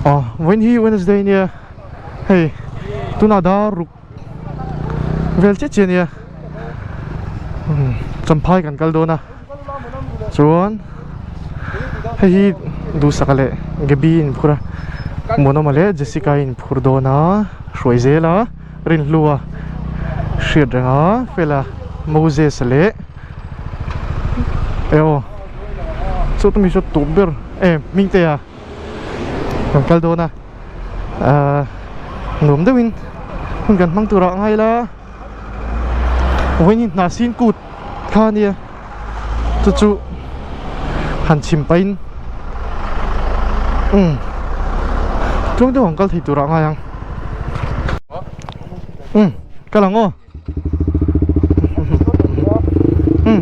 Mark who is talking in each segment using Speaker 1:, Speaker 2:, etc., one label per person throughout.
Speaker 1: Aw vawiin hi Wednesday ania hei tunah dar ruk vel chiah chiah ania Champhai kan kal dawn a chuan hei hi Duhsaka leh Gaby in phur a Muanawma leh Jessica in phur dawn a hruai zel a Rinhlua hriat reng a fela Moses leh eo chu tumi chu tup ber em Hmingtea kan kal dawn a ahh nuam deuhin hun kan hmang turah a ngai la vawiin hna sin kut kha a nia chu chu han chhim pahin umm tluang deuh ang kal thei turah a ngai ang umm kal ang aw umm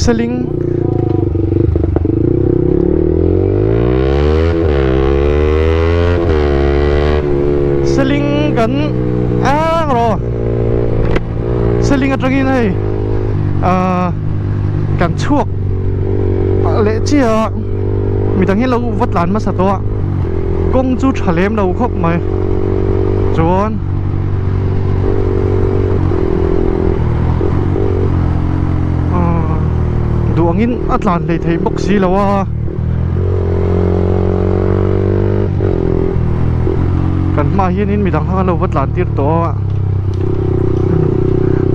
Speaker 1: seling seling kan ang rawh seling atangin hei ahh kan chhuak leh chiah a midang hi lo va tlan hmasa tawh a kawng chu tha lem lo khawp mai chuan ahh duh angin a tlan hlei thei bawk si lo a kan hmaah hianin midang kha an lo va tlan tir tawh a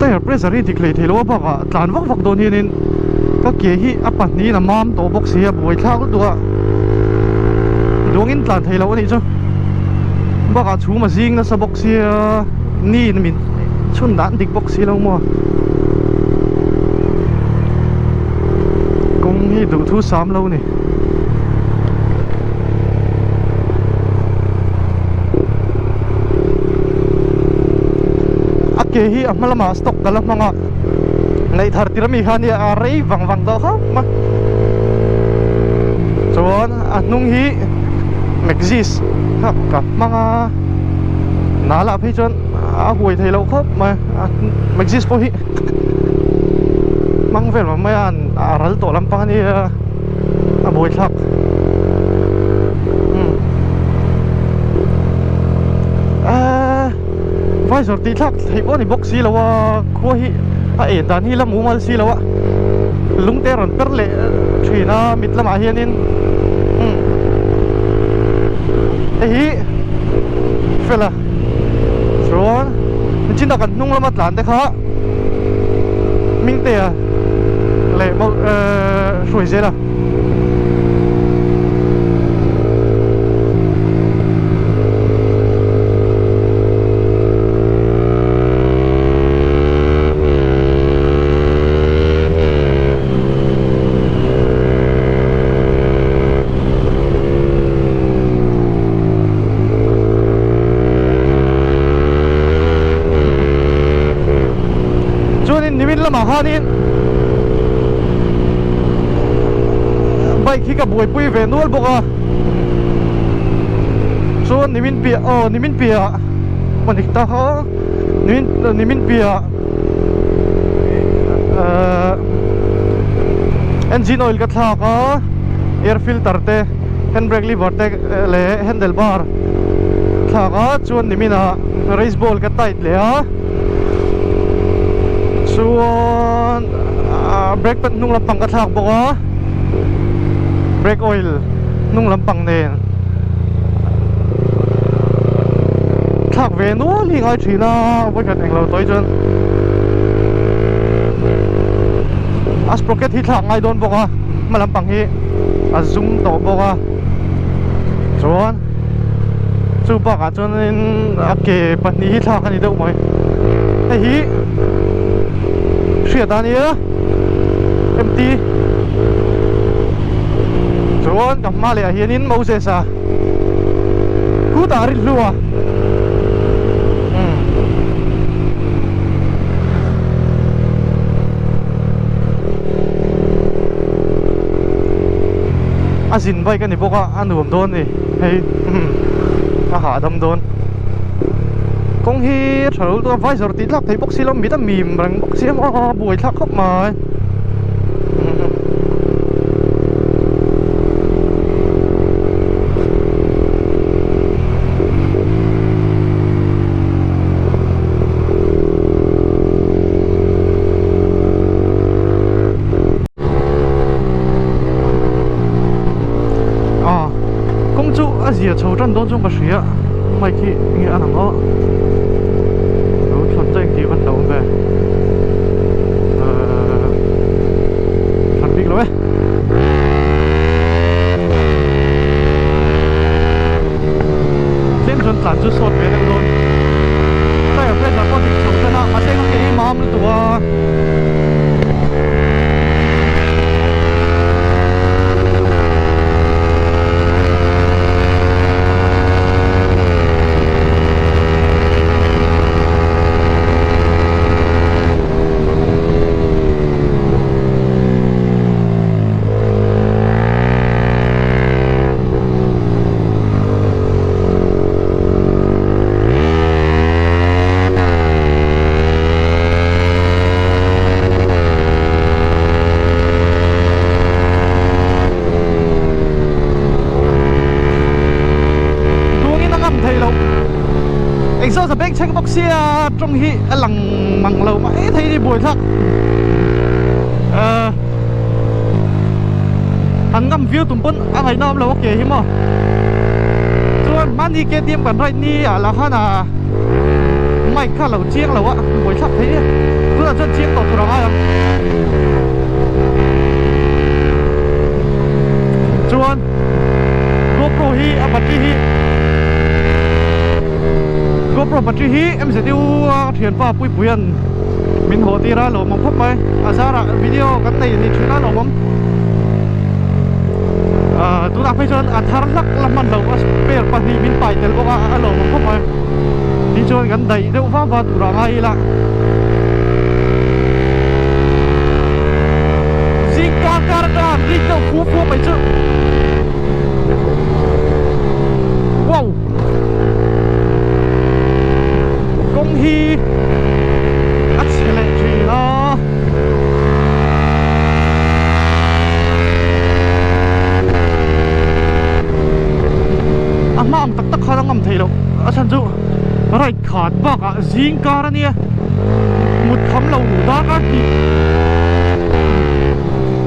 Speaker 1: tyre pressure hi dik hlei thei lo a bakah tlan vak vak dawn hianin ka ke hi a pahnihin a mam tawh bawk si a buai thlak lutuk a duangin tlan thei loh a nih chu bakah chhum a zing nasa bawk sia ni in min chhun dan dik bawk si lo maw kawng hi duhthu sam lo ni. A ke hi a hma lamah stock ka la hmang a neih thar tir ami kha nia a rei vang vang tawh khawp a chuan a hnung hi Maxis kha ka hmang a nal ah phei chuan a huai thei loh khawp mai a Maxis pawh hi hmang vel mai a a ral tawh lampang a nia a buai thlak aaa visor tih thlak theih pawh a ni bawk si lo a khua hi a en dan hi la mumal si lo a lung te a rawn per leh thin a mit lamah hianin umm hei hi fel a chuan chin a kan hnung lama tlan te kha Hmingtea leh hruai zel a. Chuanin nimin lamah khanin bike hi ka buaipui ve nual bawk a chuan nimin piah aw nimin piah maw dik tak a nimin nimin piah ahh engine oil ka thlak a air filter te handbrake lever te leh handle bar thlak a chuan nimin ah race ball ka tight leh a chuan ah brake pad hnung lampang ka thlak bawk a brake oil hnung lampang nen thlak ve nual hi ngai thin a vawikhat englo tawi chuan a sprocket hi thlak ngai dawn bawk a hma lampang hi a zum tawh bawk a chuan chu bakah chuanin a ke pahnih hi thlak a ni deuh mai hei hi hriat a nia empty chuan ka hma leh ah hianin Moses a khutah a rin hlu a umm. A zin bike a ni bawk a a nuam dawn a ni hei a hahdam dawn kawng hi a tha lo lutuk a visor tih tlak thei bawk si lo mit a mim reng bawk si a a buai thlak khawp mai. zia chho tan dawn chuan ka hria mic hi enge a lang aw lo thlan chu engtih van lo awm ve ahh thlan bik lo e. Tlem chuan tlan chu sawt ve deuh dawn tire pressure pawh dik chho tan a mahse ka ke hi mam lutuk a. Tungin a ngam thei lo exhaust a beng chheng bawk sia tawng hi a lang mang lo mai thei ni buaithlak ahh an ngam viau tum pawn a ngaihna awm lo a ke hi maw chuan hmani K_T_M kan ride ni ah lah khan ah mic kha a lo chiang lo a buaithlak thei nia tunah chuan chiang tawh tur a ngai ang chuan GoPro hi a battery hi GoPro battery hi M_Z_U a thianpa Puipuia'n min haw tir a lawmawm khawp mai a zarah video kan nei thei thin a lawmawm ah tunah phei chuan a thar hlak la hman loh a spare pahnih min pai tel bawk a a lawmawm khawp mai tichuan kan daih deuh vang vang tur a ngai ila zing kar kar atanga an rik deuh fua fua mai chu wow kawng hi a chhe leh thin a. A hma ang tak tak khan a ngam theih loh a chhan chu right khat bakah zing kar a nia mut kham lo darkar hnih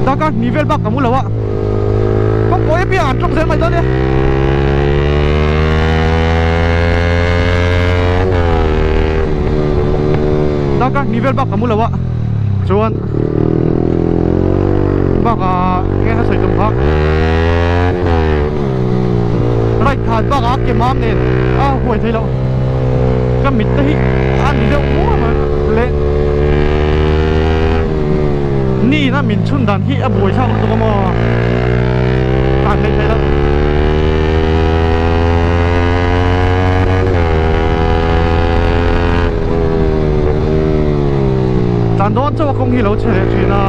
Speaker 1: darkar hnih vel bak ka mu lo a kawngkawi apiang an tawng zel mai dawn nia. Darkar hnih vel bak ka mu lo a chuan bakah enge ka sawi tum kha right khan bakah ke mam nen a huai thei loh ka mit te hi a ni deuh muang a leh ni in a min chhun dan hi a buai thlak lutuk a maw tan theih theih loh. Tlan dawn chauh a kawng hi lo chhe leh thin a.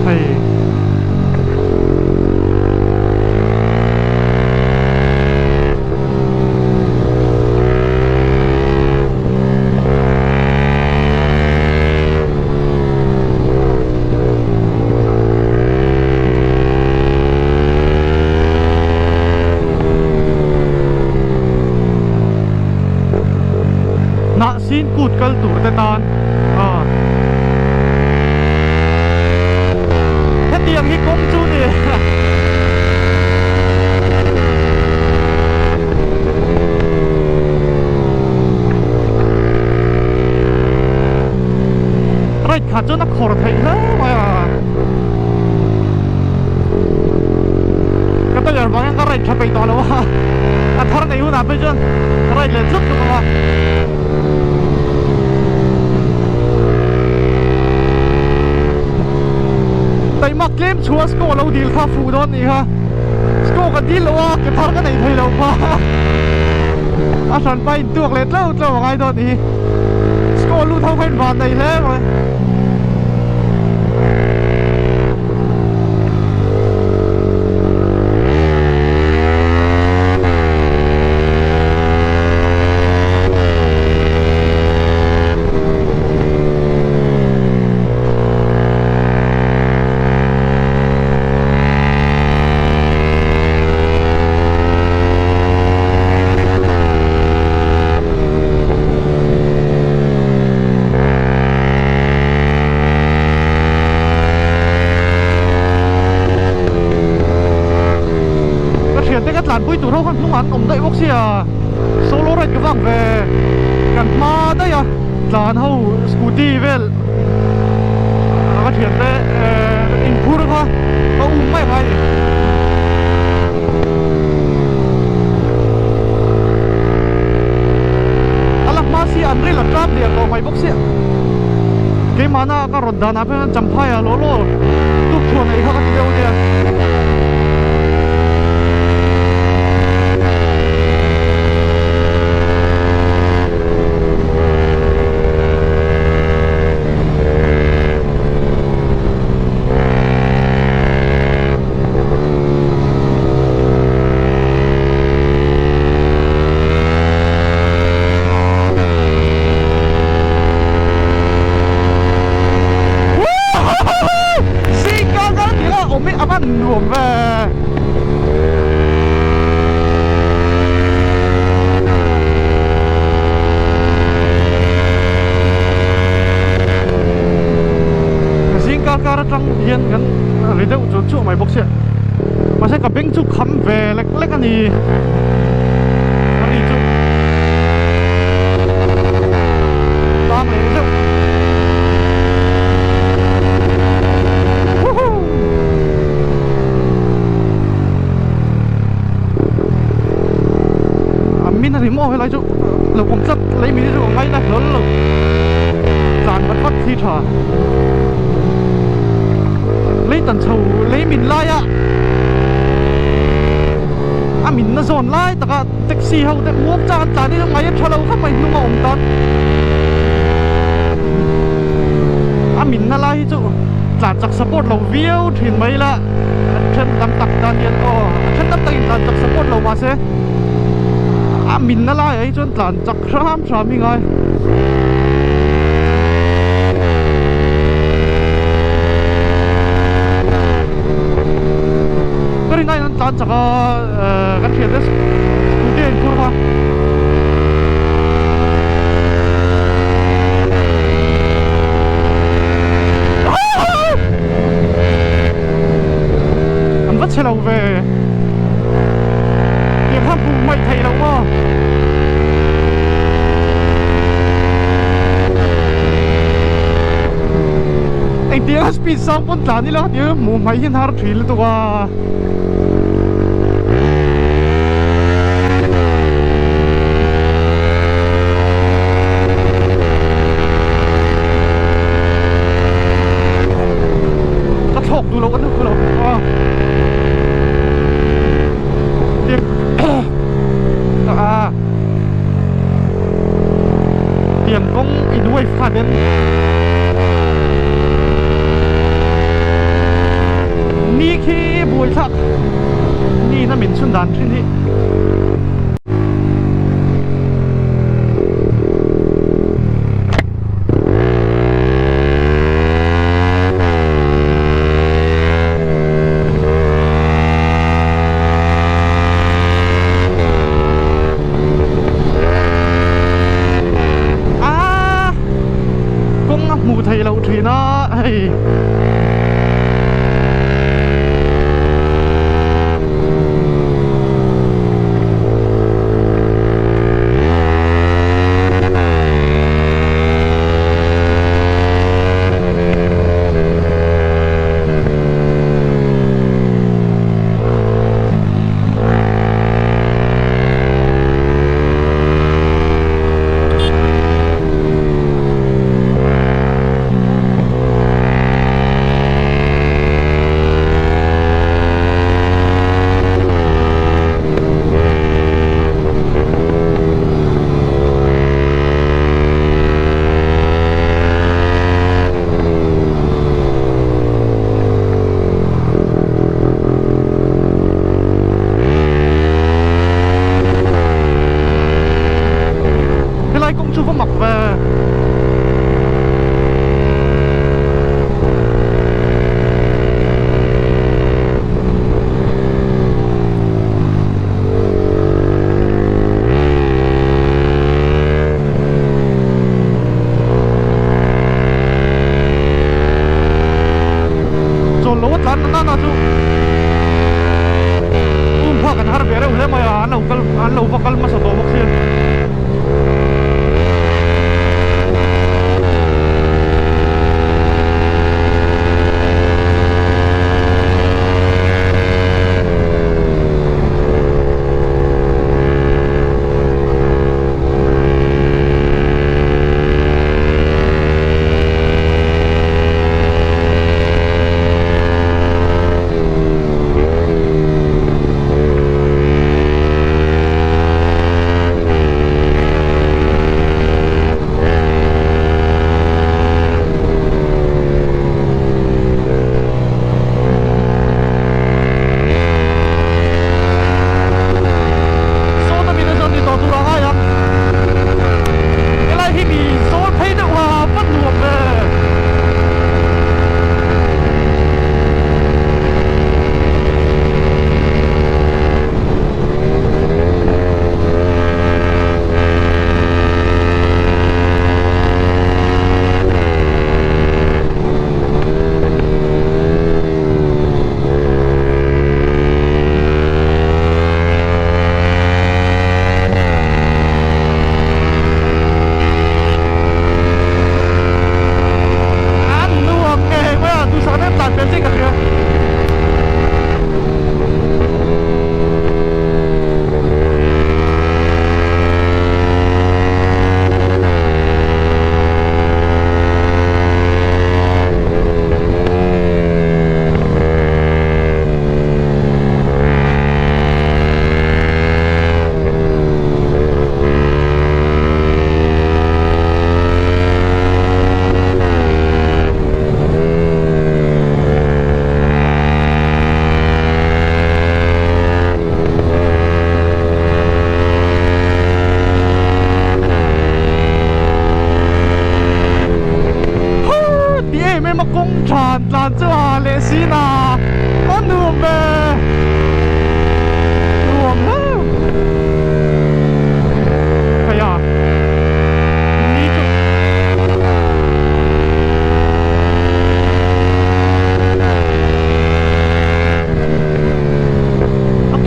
Speaker 1: Hei. Hnah sin kut kal tur te tan ah hetiang hi kawng chu ni. Right kha chuan a khawr theih hle mai a ka tire vang hian ka right tha peih tawh lo a a thar nei hunah phei chuan ka right leh tlut tlut ang a. Taihmak tlem chhuah score lo dil kha fuh dawn nih kha score ka dil lo a ke thar ka nei thei lo kha a hran pa in tuak leh tlo tlo a ngai dawn nih hi score lut ho kha in van nei hle mai. tlanpui tur ho khan hnungah an awm daih bawk sia solo ride ka vang ve kan hma daih a tlan ho scooty vel ka thian te inphur kha ka um mai ngai ni. A la hma si an ril a tap der tawh mai bawk sia keimahna ka rawn danah phei chuan champhai ah law law tuk chhuah neih kha ka ti deuh ania. Nuam ve. Zing kar kar atang hian kan ri deuh chu chu mai bawk sia. Mahse ka beng chu kham ve lek lek a ni. A ri chu tang leh zeuh. Woohoo! A min a ri maw helai chu lo awm tlat lei min hi chu a ngaina hlawl lo tlan vat vat hi tha lei tan chho lei min laia a min na zawn lai taka taxi ho te muang chang an tlan hi chu ngai a tha lo khawp mai hnung a awm tan a min na lai hi chu tlan chak support lo viau thin mai la a then tam tak tan hian aw a then tam takin tlan chak support lo mahse a min na laiah hi chuan tlan chak hram hram hi ngai. Ka rin aiin an tlan chak a kan hriat te scooty a inphur kha. An va chhe lo ve. Tiang kha hmuh hmaih theih loh maw. Engtiang a speed sang pawn tlan ila tiang hmuh hmaih hian har thin lutuk a. Ka thlawk duh lo ka duh lo a tiang kawng in wave kha den ni khi buai thlak ni na min chhun dan thin hi. Aaa kawng a hmuh theih loh thin a hei.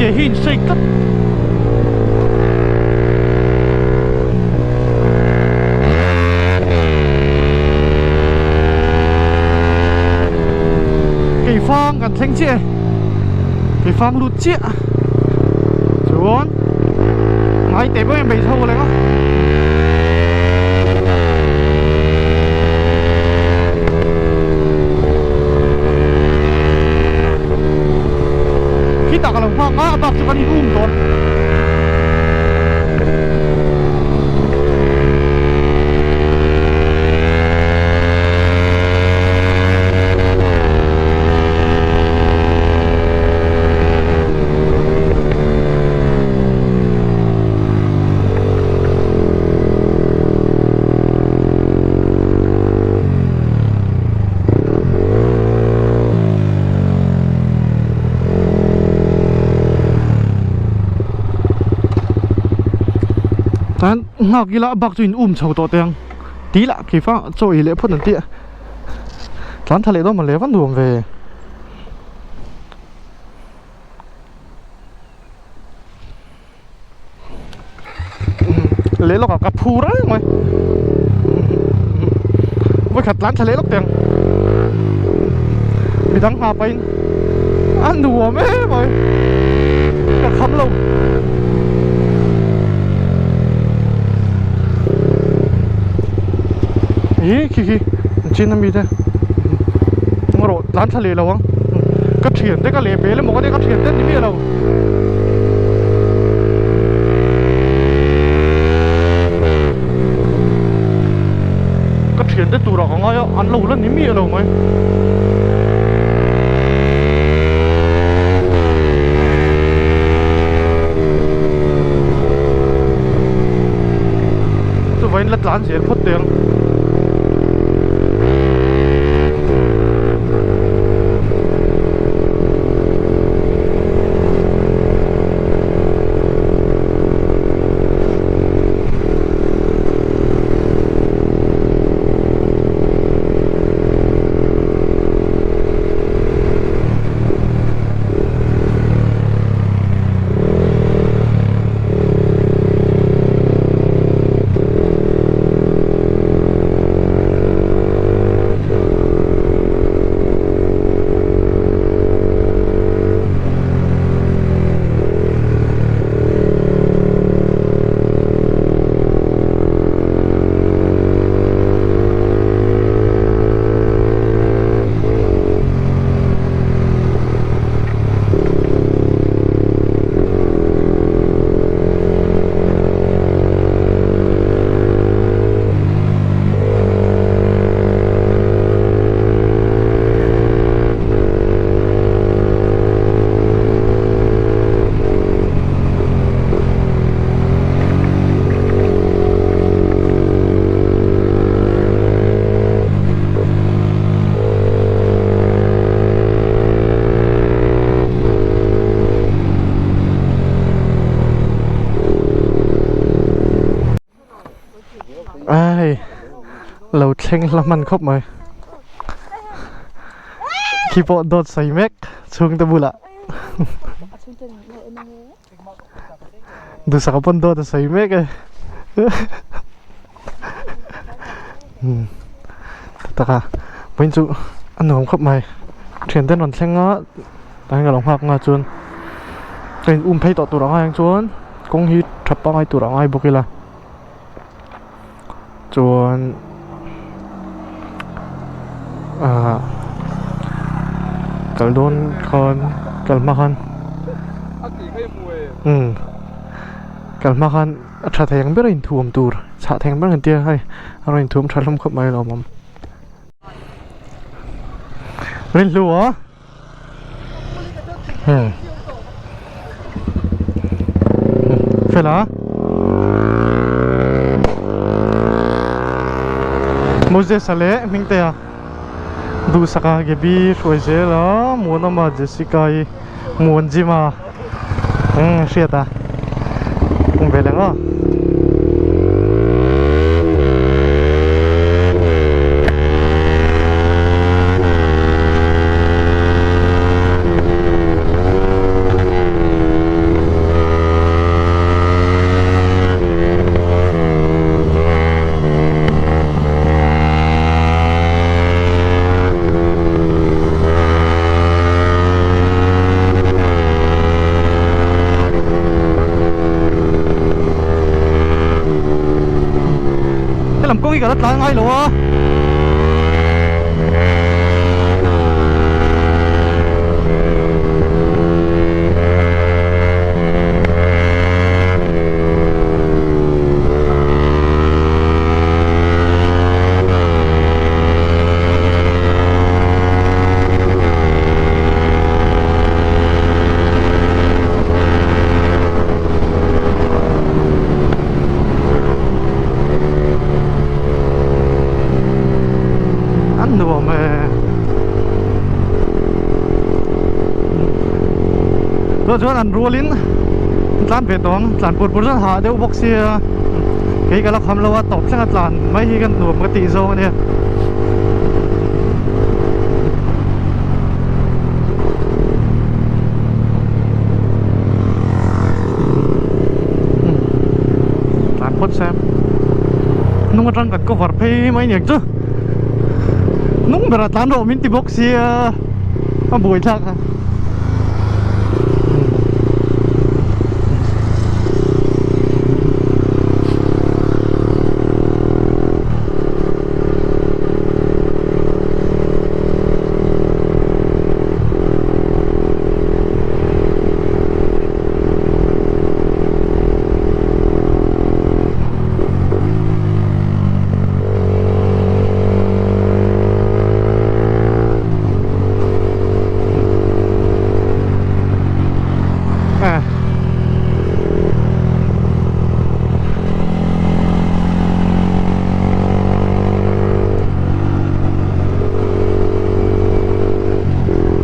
Speaker 1: Ke hi in shake tlat. Keifang kan thleng chiah e. Keifang lut chiah. Chuan ngai teh pawh in bei chho leng a. Khitah ka lo nghak a, a bak chu kan in um dawn. Tan nghak ila a bak chu in um chho tawh teh ang tih lah khi fang chaw ei leh phawt an tih a tlan tha leh dawn maw le va nuam ve. Leh lawk ah ka phu reng mai vawikhat tlan thla leh lawk teh ang midang hma pahin a nuam em mai ka kham lo ih khi khi an chin ami te rawh tlan thla leh lo ang ka thian te ka leh pel emaw ka nia ka thian te an ni miah lo. Ka thiante turah ka ngai a an lo la ni miah lo mai. Chuvain la tlan zel phawt teh ang. A hei lo thleng hla hman khawp mai khi pawh dawt sawi mek chhungte bulah duhsaka pawn dawt a sawi mek e taka vawiin chu a nuam khawp mai thiante an rawn thleng a tah hian ka lo nghak nga chuan ka in um phei tawh tur ang ai ang chuan kawng hi tha pangai tur ang ai bawk ila chuan ah kal dawn khan kal hma khan umm kal hma khan a tha thei ang ber a inthuam tur chhah thei ang ber an tia hei a rawn inthuam tha hlawm khawp mai a lawmawm. Rinhlu a. Hmm. Fela. Moses a leh Hmingtea Duhsaka Gaby hruai zel a Muanawma Jessica i Muanjima umm hriat a awm ve leh ngawt. hi ka la tlan ngai lo a. An nuam e. Chuan chuan an rualin an tlan ve tawh ang tlan pur pur chuan hah deuh bawk sia kei ka la kham lo a tawp thleng a tlan mai hi ka nuam ka tih zawng a nia. Tlan phawt se hnung atang kan cover phei mai aniang chu hnung berah tlan rawh min ti bawk sia a buai thlak a.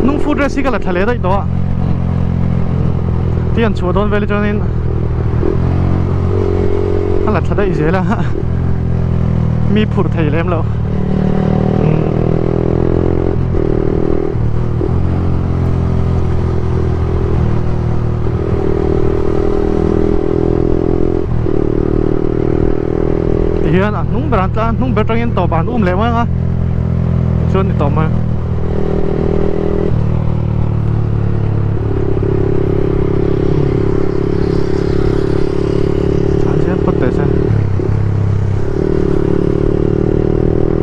Speaker 1: Hnung foot rest hi ka la thla leh daih tawh a ti an chhuah dawn vel hi chuanin a la thla daih zel a mi phur thei lem lo. Tihian a hnung berah an tlan a hnung ber atangin tawpah an um leh mai ang a tichuan ni tawh mai.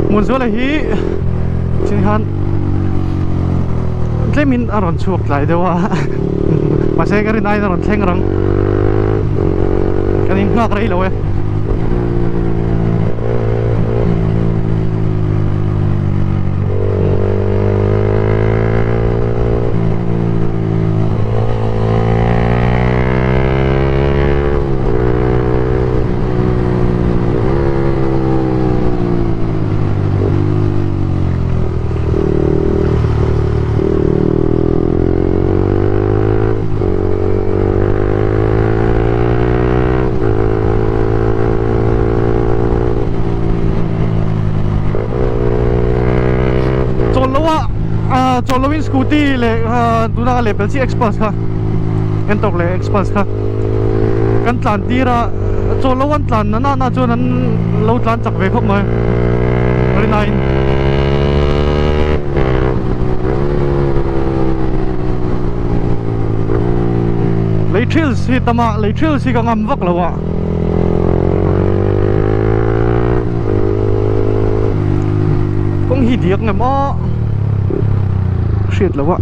Speaker 1: Hmunzuala hi chin khan tlemin a rawn chhuak tlai deuh a mahse ka rin aiin a rawn thleng rang kan inghak rei lo e. Chawl lo a ah chawl lo in scooty leh ah tuna ka lehpelh chiah xpulse kha entorque leh xpulse kha kan tlan tir a chawl lo an tlan na na chuan an lo tlan chak ve khawp mai rinaiin. Lei thrills hi tam a lei thrills hi ka ngam vak lo a. Kawng hi diak ngem aw hriat loh a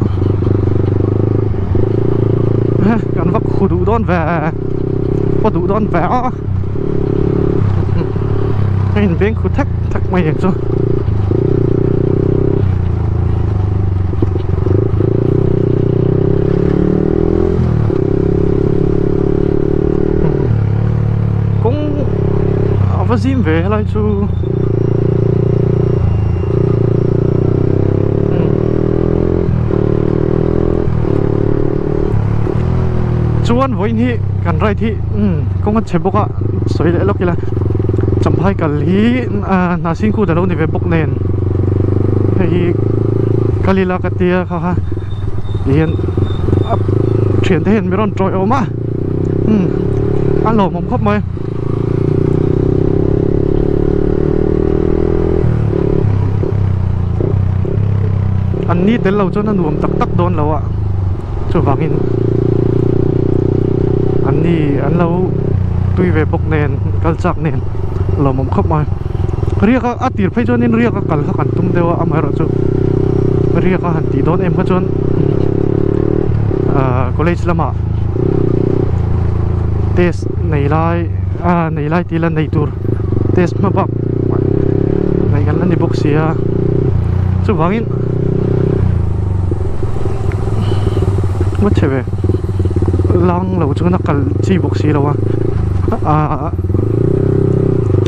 Speaker 1: kan va khu duh dawn ve paw duh dawn ve a a in veng khu thek thek mai ang chu. Kawng a va zim ve helai chu chuan vawiin hi kan ride hi kawng a chhe bawk a sawi leh lawk ila champhai kal hi hna singkut alo ni ve bawk nen hei hi kal ila ka tia kha kha tihian a thiante hian min rawn tawiawm a. Umm a lawmawm khawp mai. An ni tel lo chuan a nuam tak tak dawn lo a chuvangin an ni an lo tui ve bawk nen kal chak nen a lawmawm khawp mai. Riak a a tir phei chuanin riak a kal kha kan tum deuh a amaherawh chu riak a han tih dawn em kha chuan ahh college lamah test nei lai ah nei lai tih ila nei tur test hma bak ngaih kan la ni bawk si a chuvangin va chhe ve lang lo chuan a kal chi bawk si lo a ahh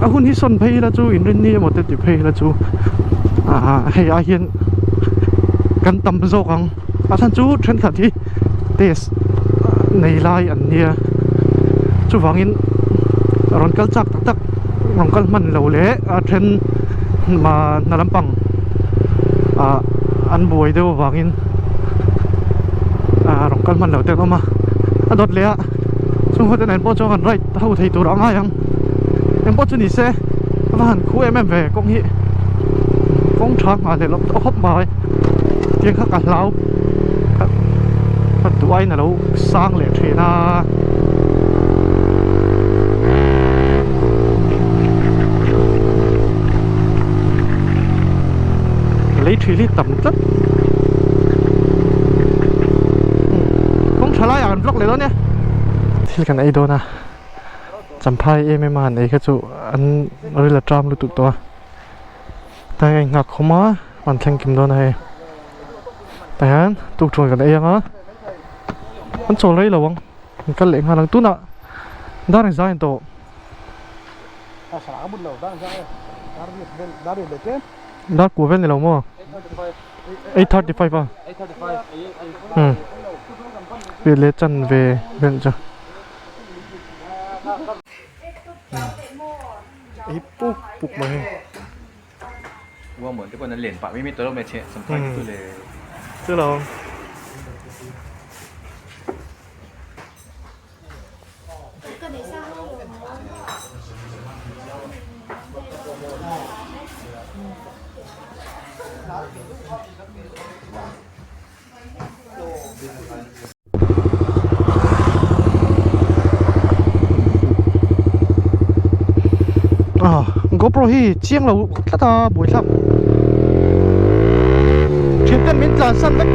Speaker 1: a hun hi sawn phei ila chu inrinni emaw te ti phei ila chu ahh hei ai hian kan tam zawk ang a chhan chu thenkhat hi test nei lai an nia chuvangin rawn kal chak tak tak rawn kal hman lo leh a then hna lampang ah an buai deuh avangin ah rawn kal hman lo te an awm a a dawt leh a chung ho te nen pawh chuan kan ride ho thei tur a ngai ang eng pawh chu ni se a va han khu em em ve kawng hi kawng tha nghah leh loh tawh khawp mai tiang kha ka hlau ka duh aiin alo sang leh thin a. Lei thil hi tam tlat kawng tha laiah kan vlog leh dawn nia thil kan ei dawn a champhai em em a han ei kha chu an ril a tram lutuk tawh a tlai a inghak khawm a an thleng kim dawn a hei tah hian tukṭhuan kan ei ang a an chawl rei lo ang an kal leh nghal ang tunah dar engzah in tawh. Dar kua vel ni lo maw? 8:35 a. Hmm. Vel leh chan ve vel chu. Ei puk puk mai hei. Chu lo. GoPro hi chiang lo tlat a buaithlak thian ten min tlan san vek.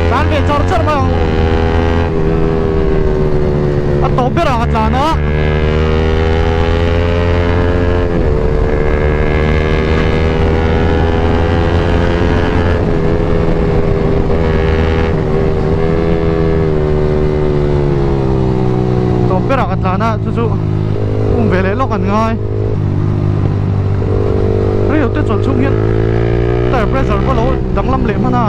Speaker 1: Tlan ve char char mai ang a tawp berah ka tlan a. Tawp berah ka tlan a chu chu um ve leh lawk an ngai rei lo te chawlh chhung hian tire pressure pawh lo danglam leh hman a.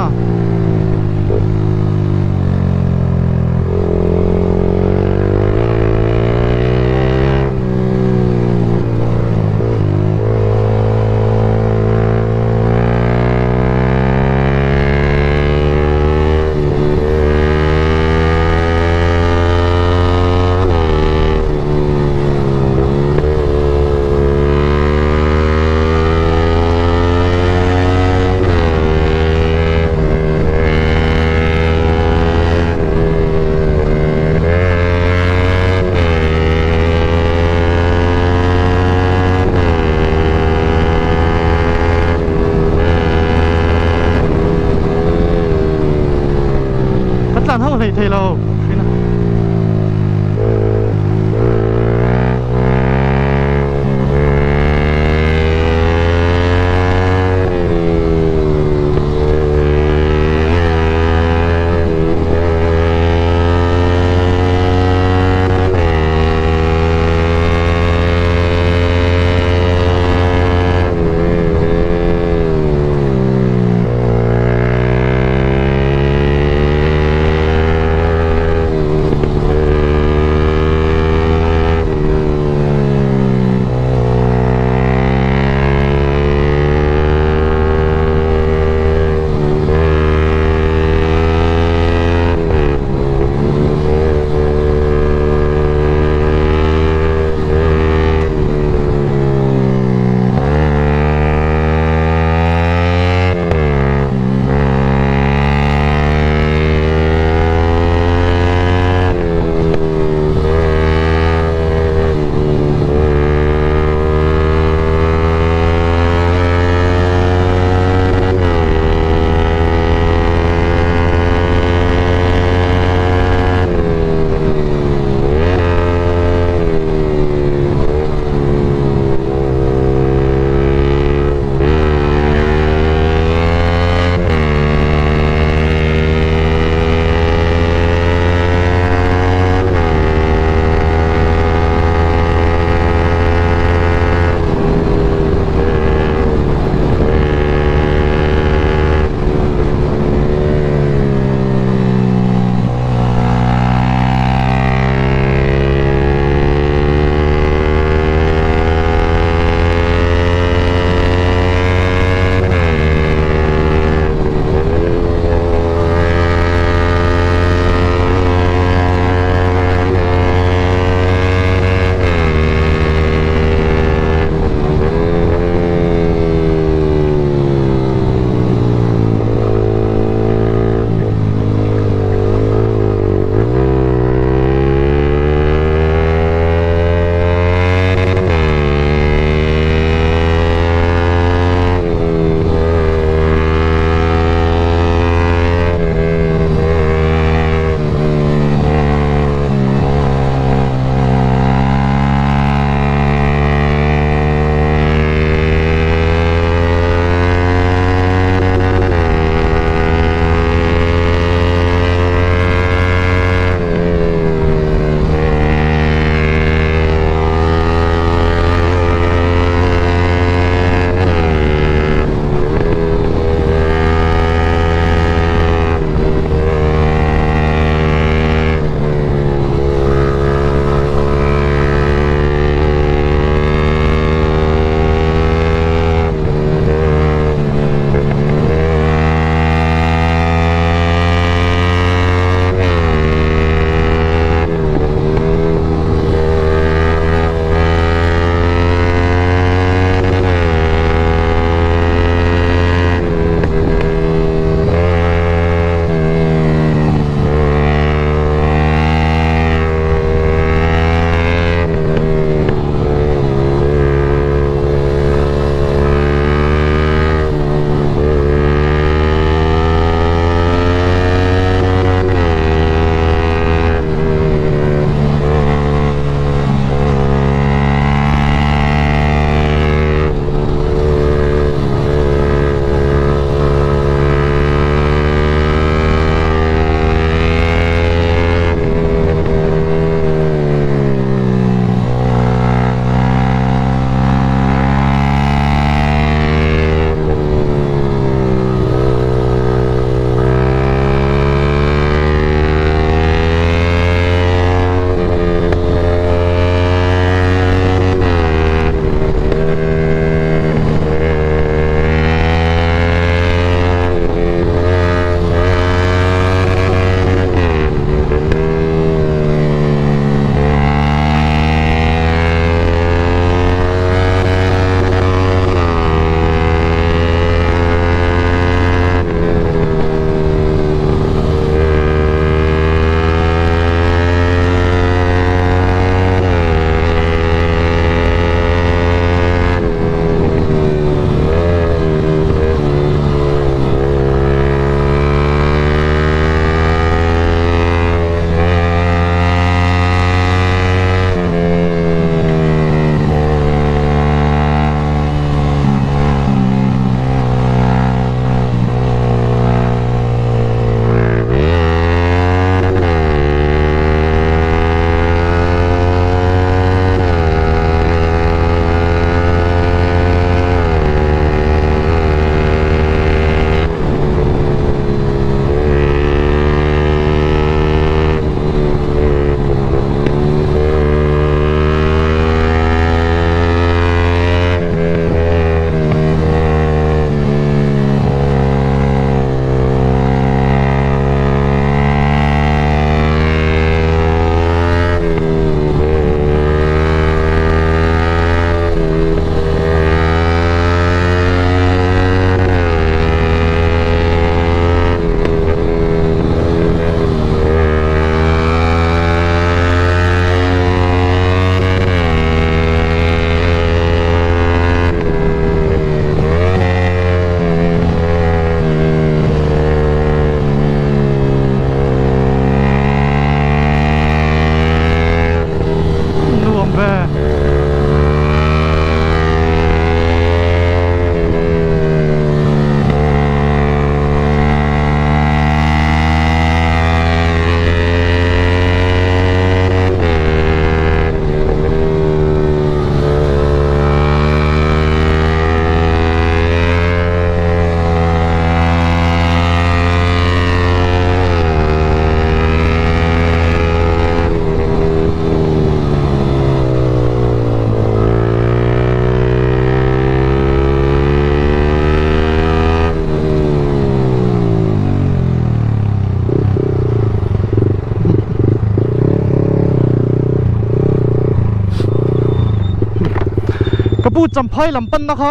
Speaker 1: Ka pu Champhai lam panna kha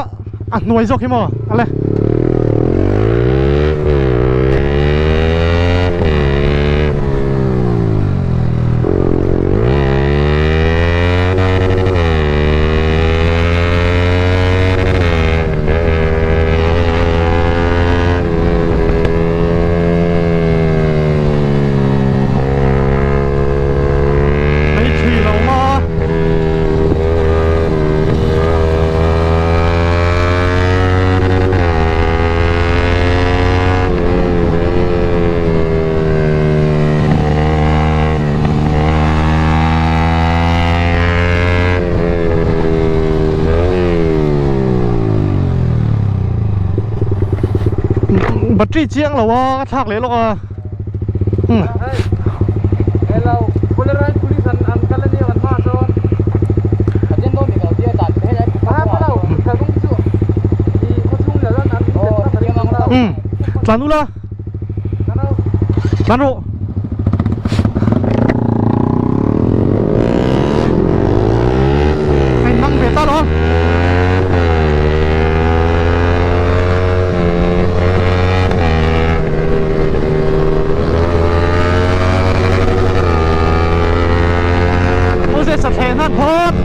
Speaker 1: a hnuai zawk hi maw ale. Hei thui lo ma. Battery chiang lo a ka thlak leh lawk a. Tlan ula tlan rawh hei nang ve ta lo. Moses a thlen han phawt.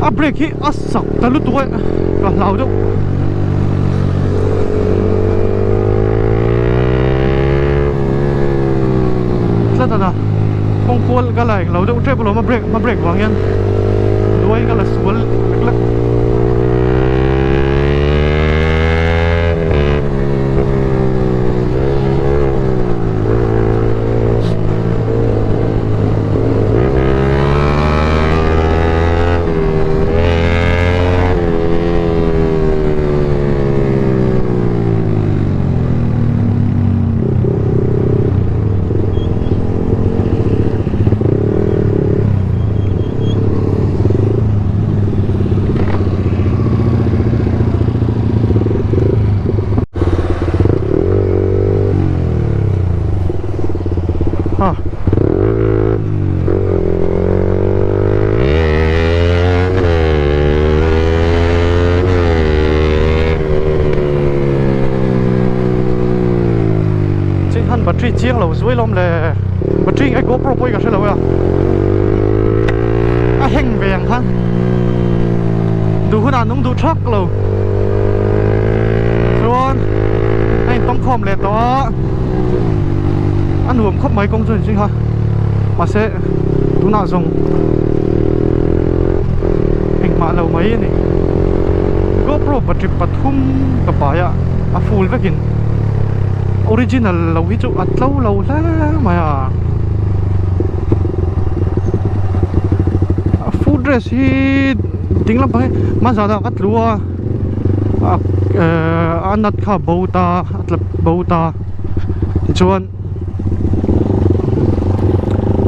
Speaker 1: A brake hi a sak ta lutuk a ka hlau deuh. Tlat a na kawng kual ka la englo deuh tep alawm a brake a brake vang hian duai ka la sual lek lek. Battery chiang lo zuai lawm le. Battery ngai GoPro pawh hi ka hre lo e a. A heng ve ang khan. Duh hunah nung duh thak lo. Chuan a intawng khawm leh tawh a. A nuam khawp mai kawng chu in kha. Mahse tunah zawng engmah lo mai a ni. GoPro battery pathum ka pai a, a full vekin. Original lo hi chu a tlo lo hle mai a. A foot rest hi ding lampang hi hmanzan ah ka tlu a a nut kha a bo ta a tla bo ta tichuan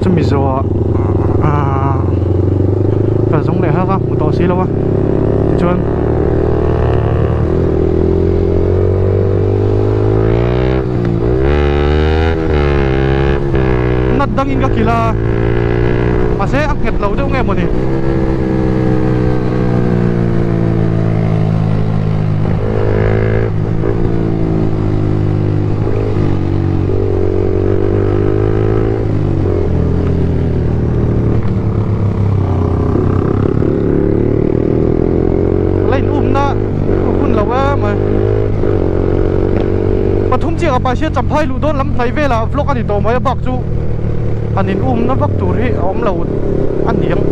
Speaker 1: chumi zawhah ahh ka zawng leh hak a hmu tawh si lo a tichuan. Nut dangin ka kilh a mahse a nghet lo deuh nge mawni. La in umna hun lo em mai pathum chiah ah Pasien Champhai luh dawn lam hnai velah vlog a ni tawh mai a bak chu han in umna vak tur hi a awm lo a niang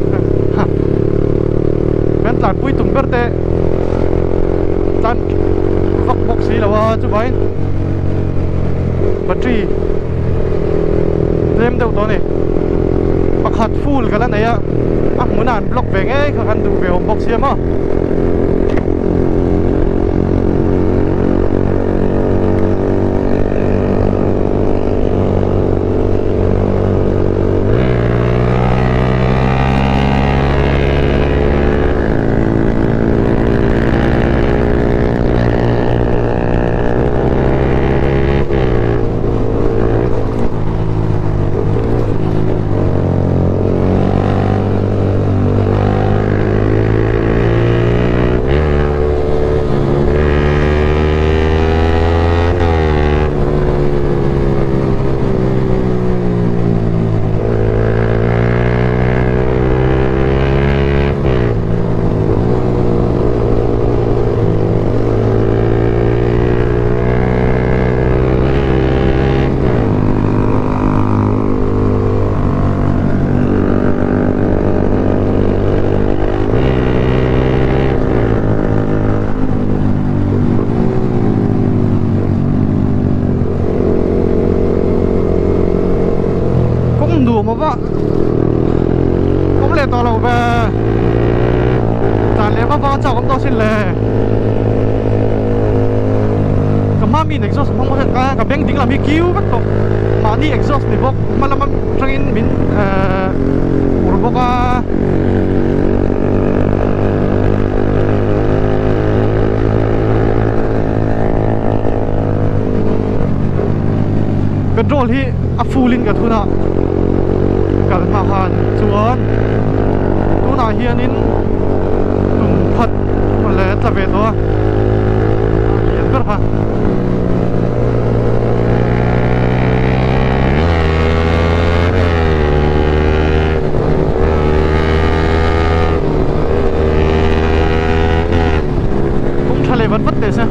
Speaker 1: kan tlanpui tum ber te tlan vak bawk si lo a chuvangin battery tlem deuh tawh a ni pakhat full ka la nei a a hmunah an block ve ngei kha kan duh ve awm bawk sia maw. Kawng nuam ava awm leh tawh lo ve tlan leh vak vak a chak awm tawh sin le ka hma mi in exhaust hmang bawk a ka beng ding lam hi kiu vek tawh mahni exhaust ni bawk hma lam atangin min ehh ur bawk a. Petrol hi a full in ka thun a kal hma khan chuan tunah hianin tum khat leh tla ve tawh a lian ber kha. Kawng tha leh vat vat teh se.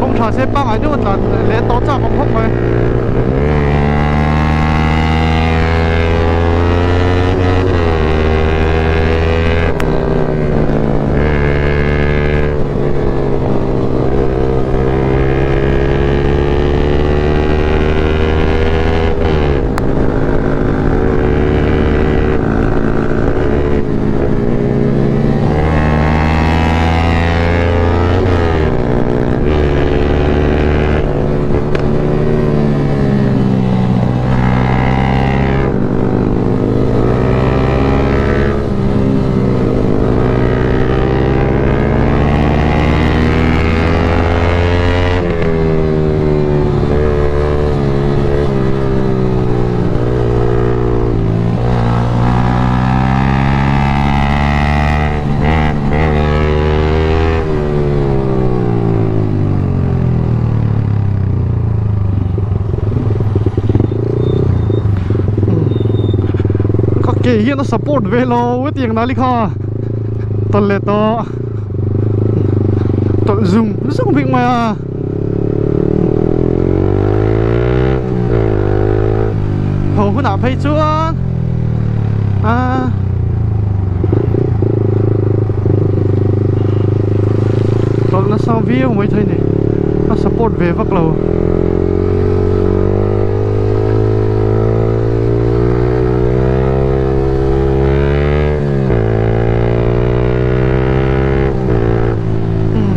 Speaker 1: Kawng tha se pangngai deuh a tlan leh tawh chak awm khawp mai. hian a support ve lo hetiang nali kha tawlh leh tawh tawlh zung zung bik mai a. Tho hunah phei chuan ah tawlh nasa viau mai thei ni a support ve vak lo.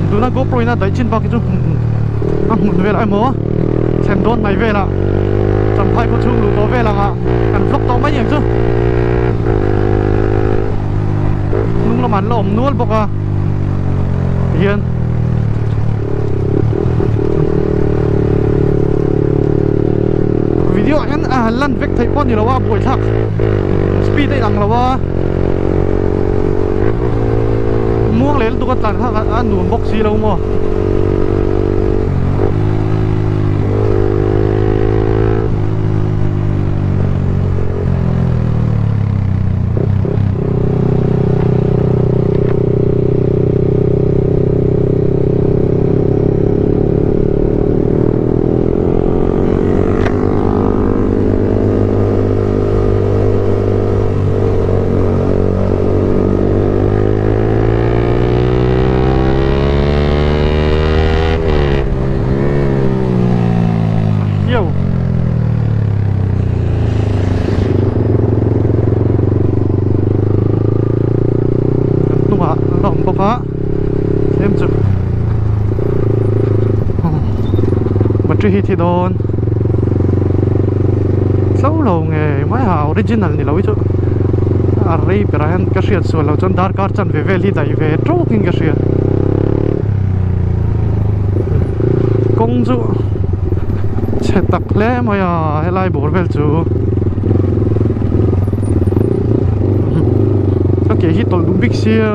Speaker 1: Tuna GoPro in a daih chin bak hi chu a hmun velah emaw thlen dawn mai velah Champhai khaw chhung luh tawh vel anga kan vlog tawh mai ang chu hnung lamah an la awm nual bawk a tihian video ah hian a han lan vek theih pawh a ni lo a buaithlak speed a inang lo a muang leh lutuk a tlan kha a nuam bawk si lo maw. Kan hnungah an la awm bawk a tlem chu battery hi thi dawn tlo lo nge mai ha original ni lo hi chu a rei berah hian ka hriat sual loh chuan darkar chanve vel hi daih ve tawk in ka hria kawng chu chhe tak hle mai a helai bawr vel chu ka ke hi tawlh duh bik sia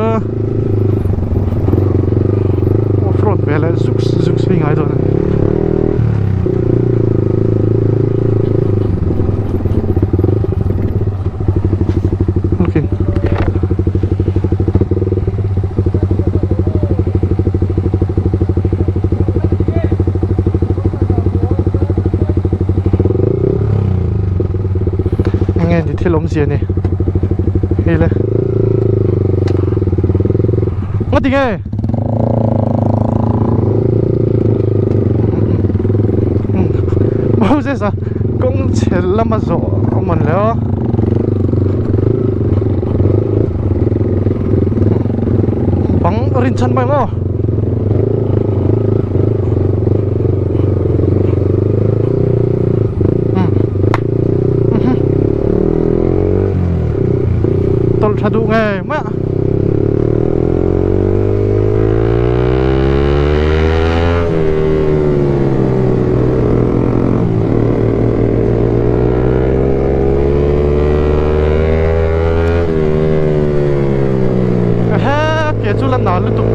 Speaker 1: off road ve leh zuk zuk si ngai dawn a ni. Enge ni thil awmzia ni hei le ngati nge Moses a kawng chhe lama zawh a man le aw bang rinchhan mai maw. Tawlh tha duh ngei mai a. Ehe ke chu la nal lutuk.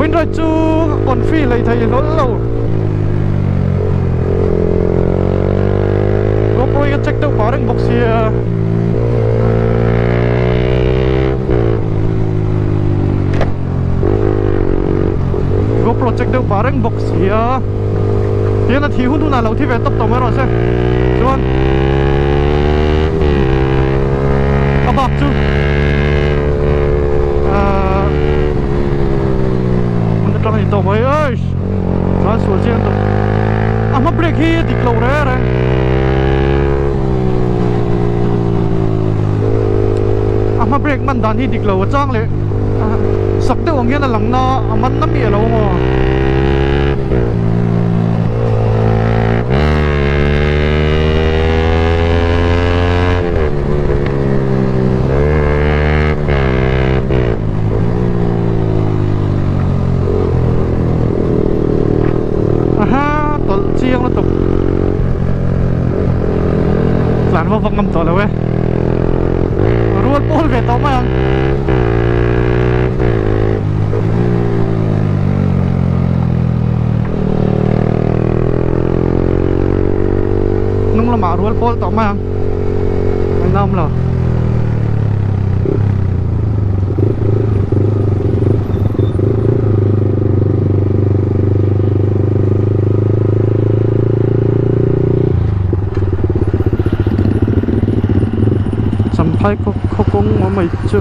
Speaker 1: Windride chu confi hlei thei hlawl lo. GoPro hi ka check deuh pah reng bawk sia. GoPro check deuh pah reng bawk sia tihian a thih hun hunah lo thi ve tawp tawh mai rawh se chuan a bak chu ahh hmun atang a ni tawh mai eish chuan sual chiang tawh a hma brake hi a dik lo reng reng. A hma brake man dan hi dik lo a chang leh sak deuh ang hian a lang na a man na miah lo maw. Aha tawlh chiang lutuk. tawh lo e rual pawl ve tawh mai ang. Hnung lamah rual pawl tawh mai ang an awm lo. Champhai khaw khaw kawng awm mai chu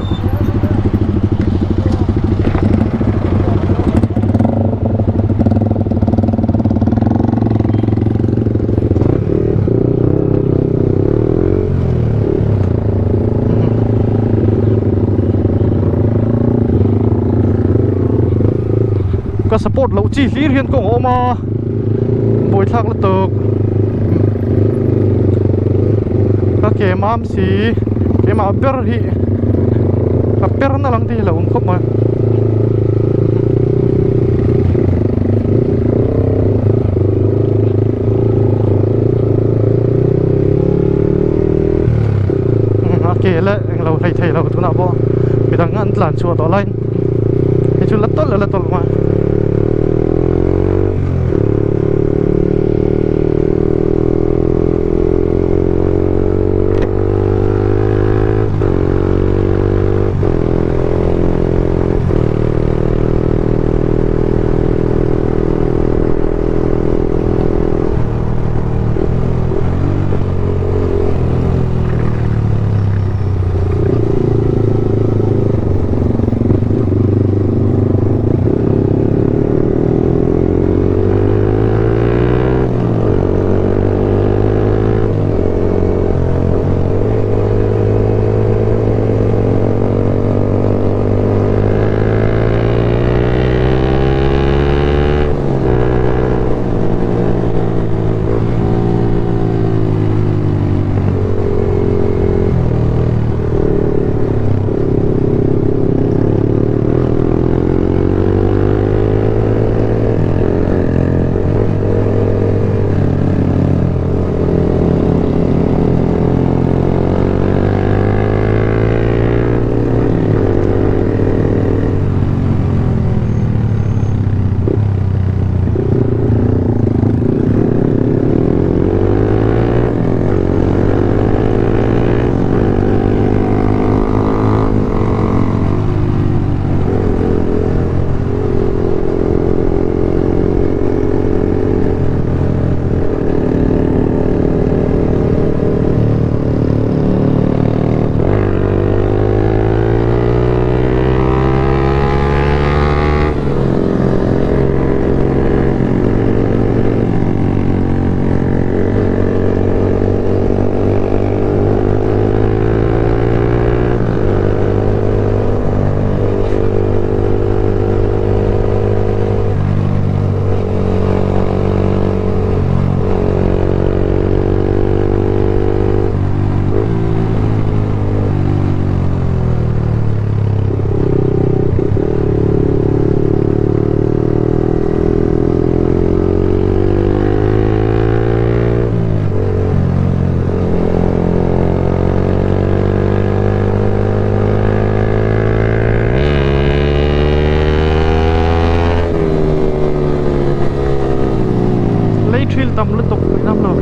Speaker 1: Ka support loh chi hlir hian kawng a awm a buaithlak lutuk ka ke mam si keimah ber hi ka per na lang te hi a lo awm khawp mai. A ke leh englo hlei thei lo tunah pawh midang an tlan chhuah tawh laiin hei chu la tawlh la tawlh mai. Lei thil tam lutuk mai lam lo.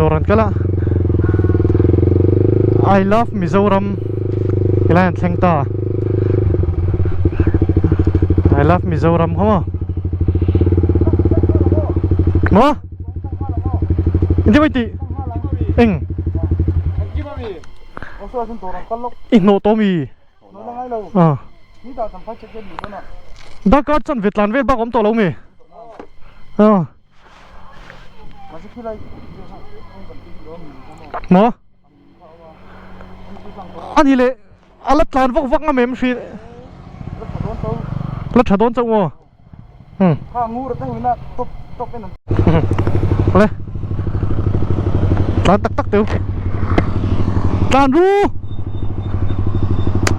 Speaker 1: Dawr an kal a I love Mizoram helai an thleng ta I love Mizoram kha maw maw engtin mai tih eng i hnawh tawh mi Darkar chanve tlan vel bak a awm tawh lo mi Maw A ni leh a la tlan vak vak ngam em hri La tha dawn chauh maw Awle Tlan tak tak teu Tlan ru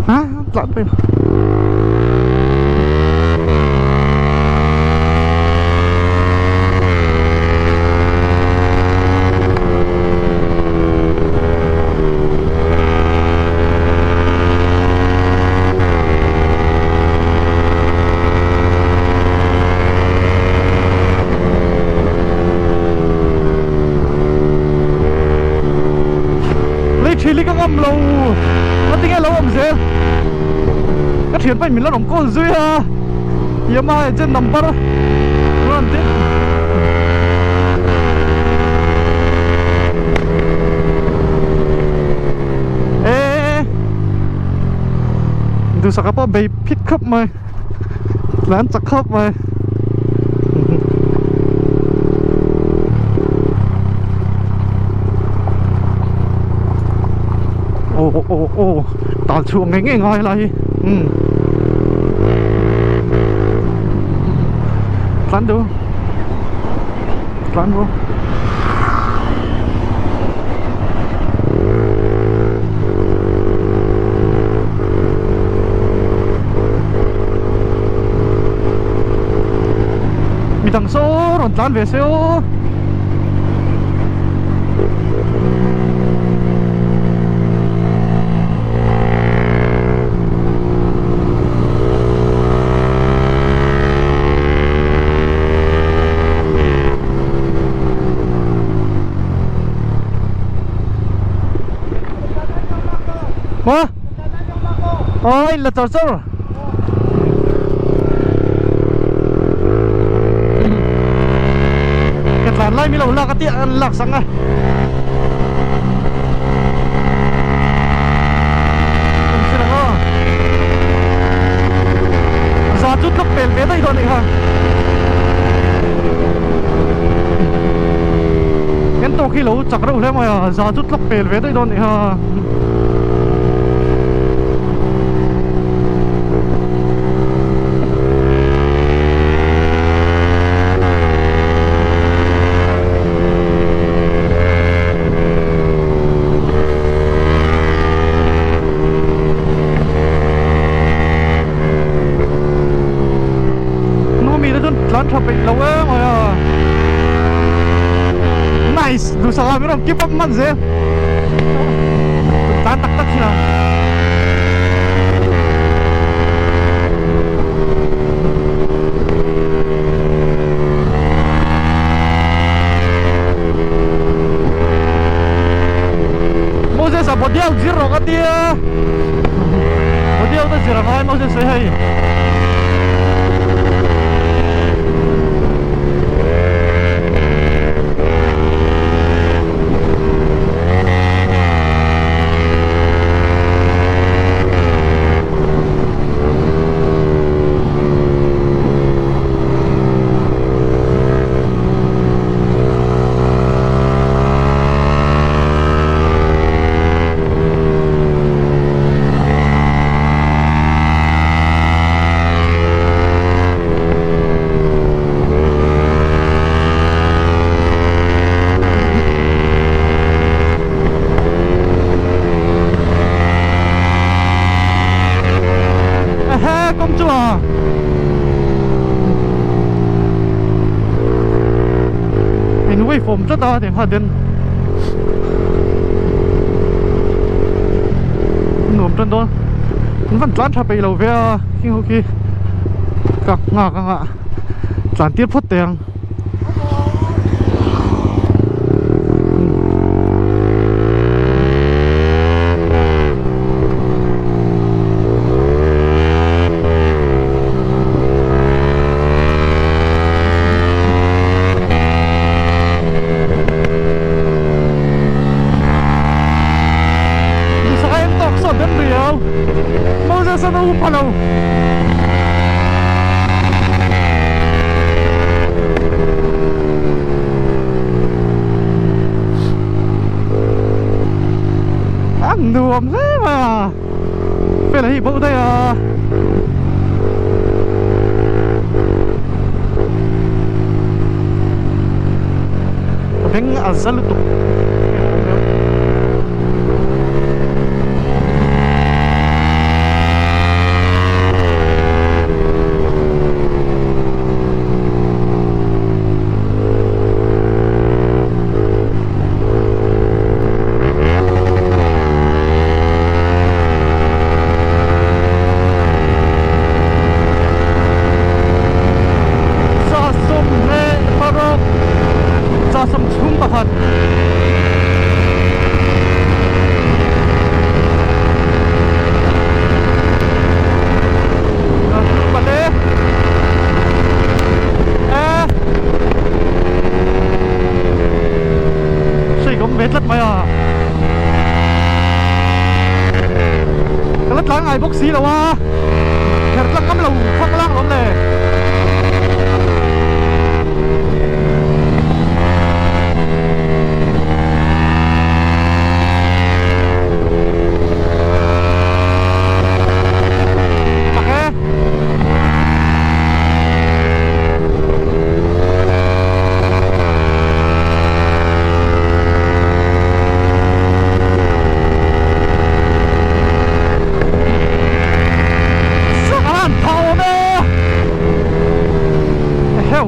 Speaker 1: Ha tlan pawh Lei thil hi ka ngam lo a tinge lo awm zel ka thian pawhin min la rawn call zui a Yamaha agent number rawn ti e duhsaka pawh bei phit khawp mai tlan chak khawp mai. Aw aw aw tal chhuah ngei ngei ngai lai hi umm tlan duh tlan ru Midang saw rawn tlan ve se aw. Maw? Aw in la char char. Ka tlan lai mi lo lak a tia an lak sang a. Kan thil ang aw. Za chu tluk pel ve daih dawn anih kha. Kan tawk hi lo chak reuh hle mai a, za chu tluk pel ve daih dawn anih kha. Numi te chuan tlan tha peih lo em mai a Nice duhsak ah min rawn keep up hman zel tlan tak tak hian Moses a body out zir rawh ka tia body out a zir a ngai Moses a hei. Ehe kawng chu a in wave awm tlat a tiang kha den nuam tan dawn an van tlan tha peih lo ve a khing ho khi ka nghak anga tlan tir phawt teh ang. pha lo. A nuam hle mai a, fela hi bo daih a. Ka beng a za lutuk. 26 31. Hri awm ve tlat mai a ka la tlang ngai bawk si lo a kher tlang ngam lo khawng lang lawm le. Tak e. Sak a han phah awm e. Eheu.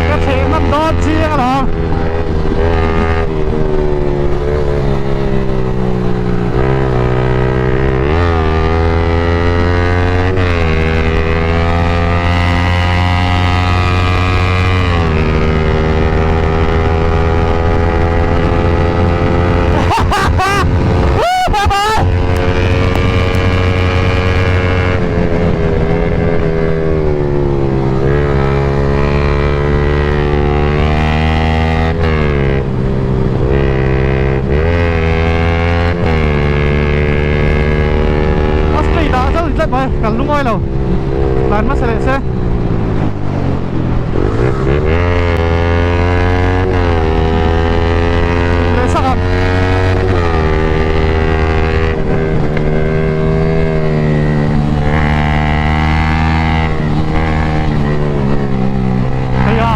Speaker 1: Ka thleh hman dawn chiang alawm. Bye bye. A straight ah chauh tlat mai kan lungawi lo tlan hmasa leh se. Leh sak ang. Hei a.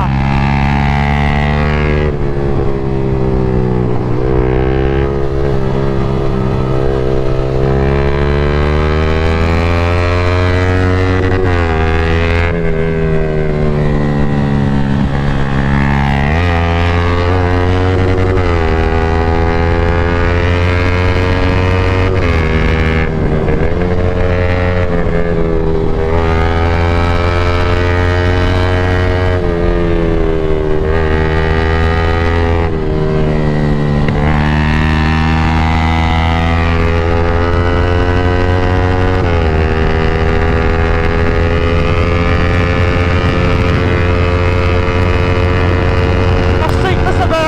Speaker 1: A shake nasa ve.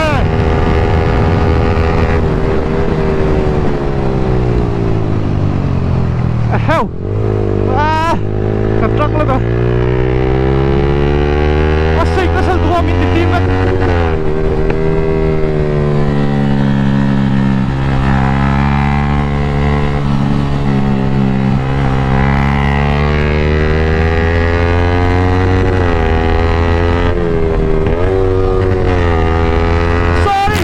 Speaker 1: Eheu. Ah, ka truck lawk a. A shake nasa lutuk a min ti tim vek. Sorry.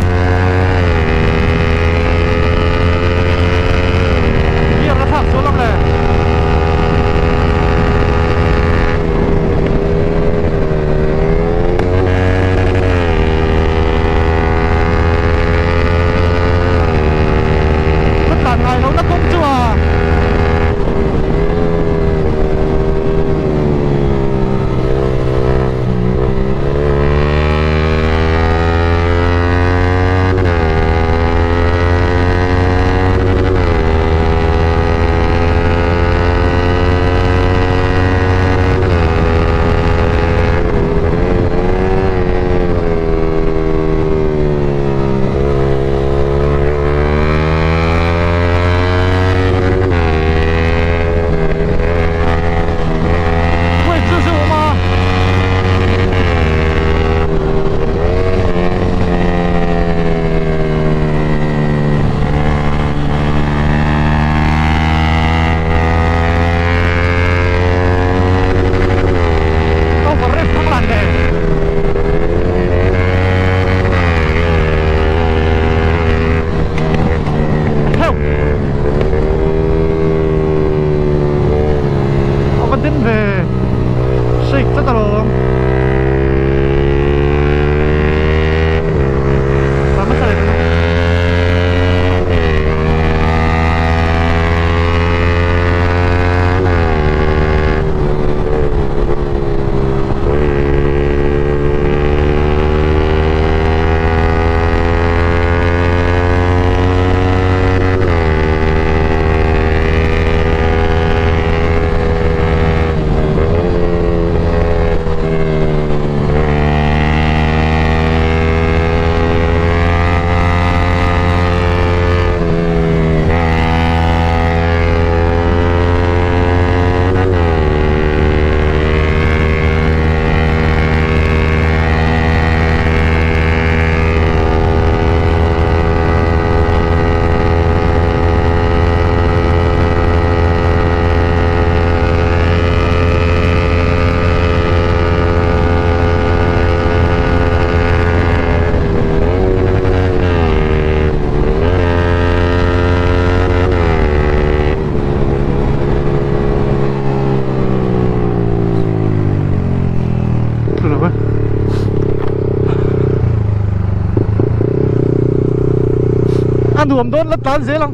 Speaker 1: nuam dawn la tlan zel ang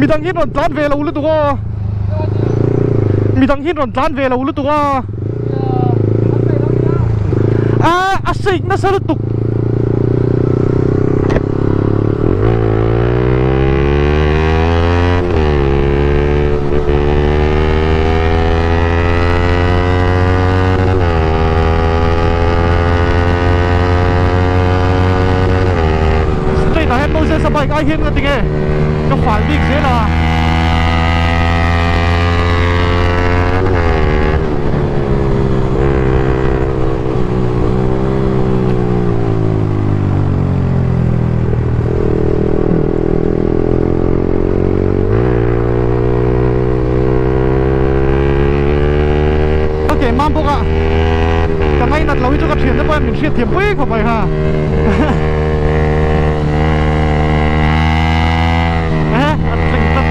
Speaker 1: midang hi rawn tlan ve lo lutuk a midang hi rawn tlan ve lo lutuk a a a shake nasa lutuk Straight ah hian Moses a bike ai hian nga tinge ka fal bik zel a. Ok mam bawk a ka ngainat lo hi chu ka thian te pawh hian min hriat thiam pui khawp mai ha eh a tling tlat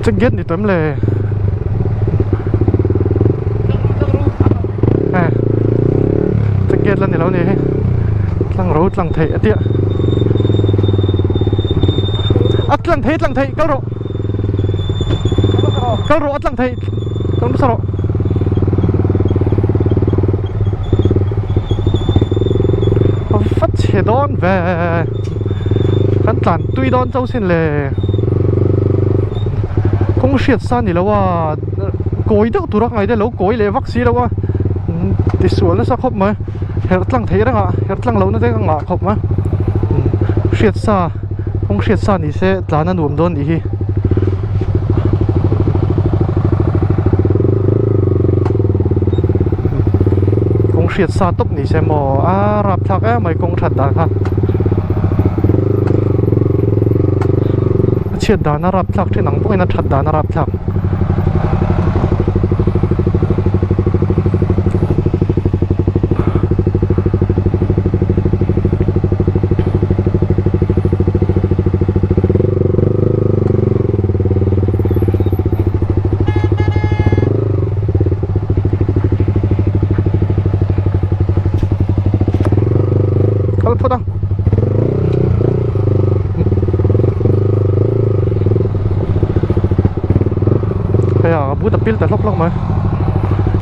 Speaker 1: check gate ni tam le eh check gate la ni lo ni hi tlang ro tlang theih a tia a tlang thei tlang thei kal rawh kal rawh a tlang thei kal hmasa rawh va chhe dawn ve kan tlan tui dawn chauh sin le kawng hriat sa ni lo a kawi deuh tur a ngai te lo kawi leh vak si lo a tisual nasa khawp mai herh tlang theih reng a herh tlang lohna te ka ngah khawp mai hriat sa kawng hriat sa ni se tlan a nuam dawn nih hi. Kawng hriat sa tawp ni se maw a rapthlak em mai kawng that dan kha a chhiat dan a rapthlak thin ang bawkin a that dan a rapthlak. Kal phawt a hei a but a pil ta hlawk hlawk mai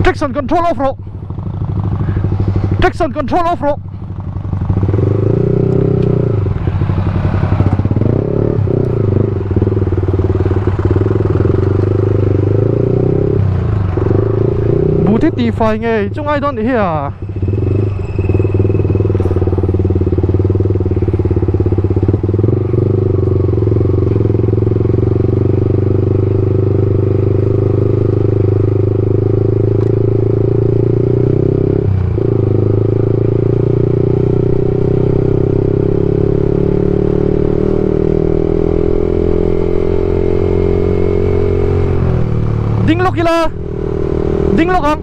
Speaker 1: traction control off rawh traction control off rawh But hi tihfai ngei chu ngai dawn nih hi a. Ding lawk ila ding lawk ang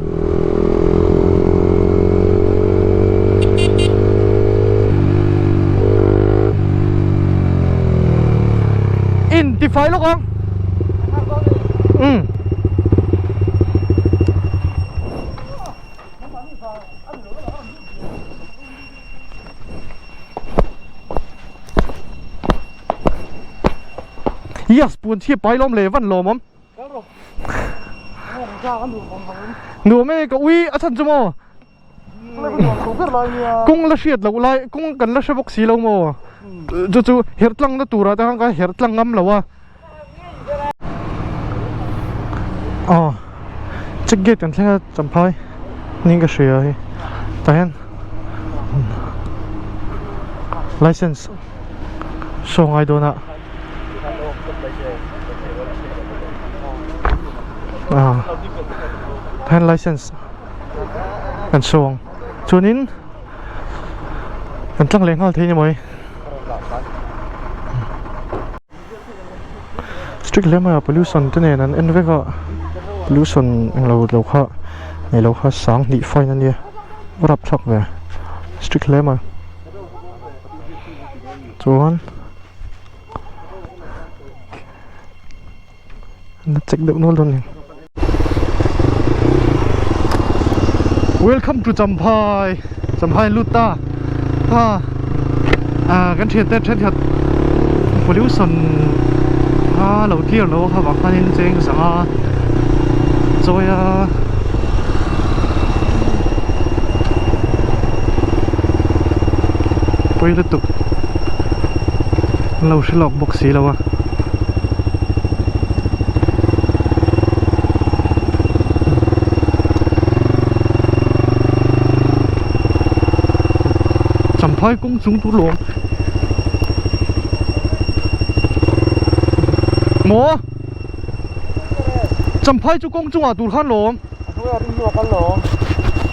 Speaker 1: in tifai lawk ang um Yes puan chhia pai lawm le van lawm awm Nuam e ka ui a chhan chu maw Kawng la hriat loh lai kawng kan la hre bawk si lo maw chu chu herh tlang na turah te khan ka herh tlang ngam lo a. Aw check gate kan thleng a champhai niin ka hria hei tah hian license saw ngai dawn a ah tah hian license kan saw ang chuanin kan tlang leh nghal thei a ni maw hei. Strict hle mai a pollution te nen an en vek a pollution englo lo kha neilo kha sang hnih fine ania a rapthlak ve strict hle mai chuan la check deuh nual dawn a ni. Welcome to Champhai Champhai lut ta a ah kan thian te thenkhat pollution a lo clear lo kha vang khanin cheng zanga chawi a. Pawi lutuk an lo hre lawk bawk si lo a. Champhai kawng chung tur lawm maw Champhai chu kawng chungah tur khan lawm
Speaker 2: A hnuaiah rin hnuah kal lawm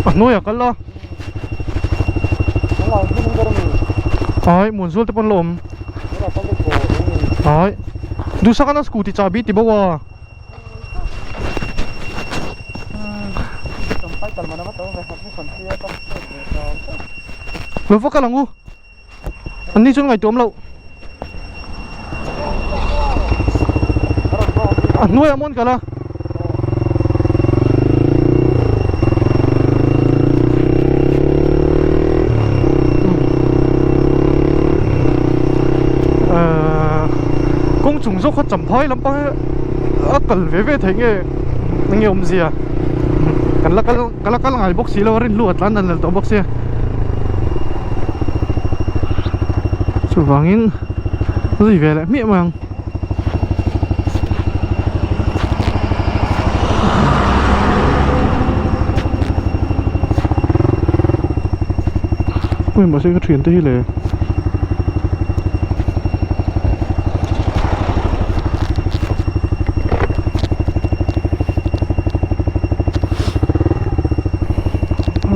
Speaker 1: A hnuaiah kal la
Speaker 2: Tunah hun ber a ni
Speaker 1: Ai Muanzual te pawn la awm Ai Duhsaka na scooty chahbi ti bawk a. Lo va kal ang u. An ni chuan ngaihtuah awm loh. A hnuaiah mawn kal a. Kawng chung zawk kha champhai lampang hi a kal ve ve theih nge enge awmzia kan la kal ka la kal ngai bawk si lo a rinhlu a tlan dan lel tawh bawk sia chuvangin zui ve leh hmiah mai ang. Ui mahse ka thian te hi le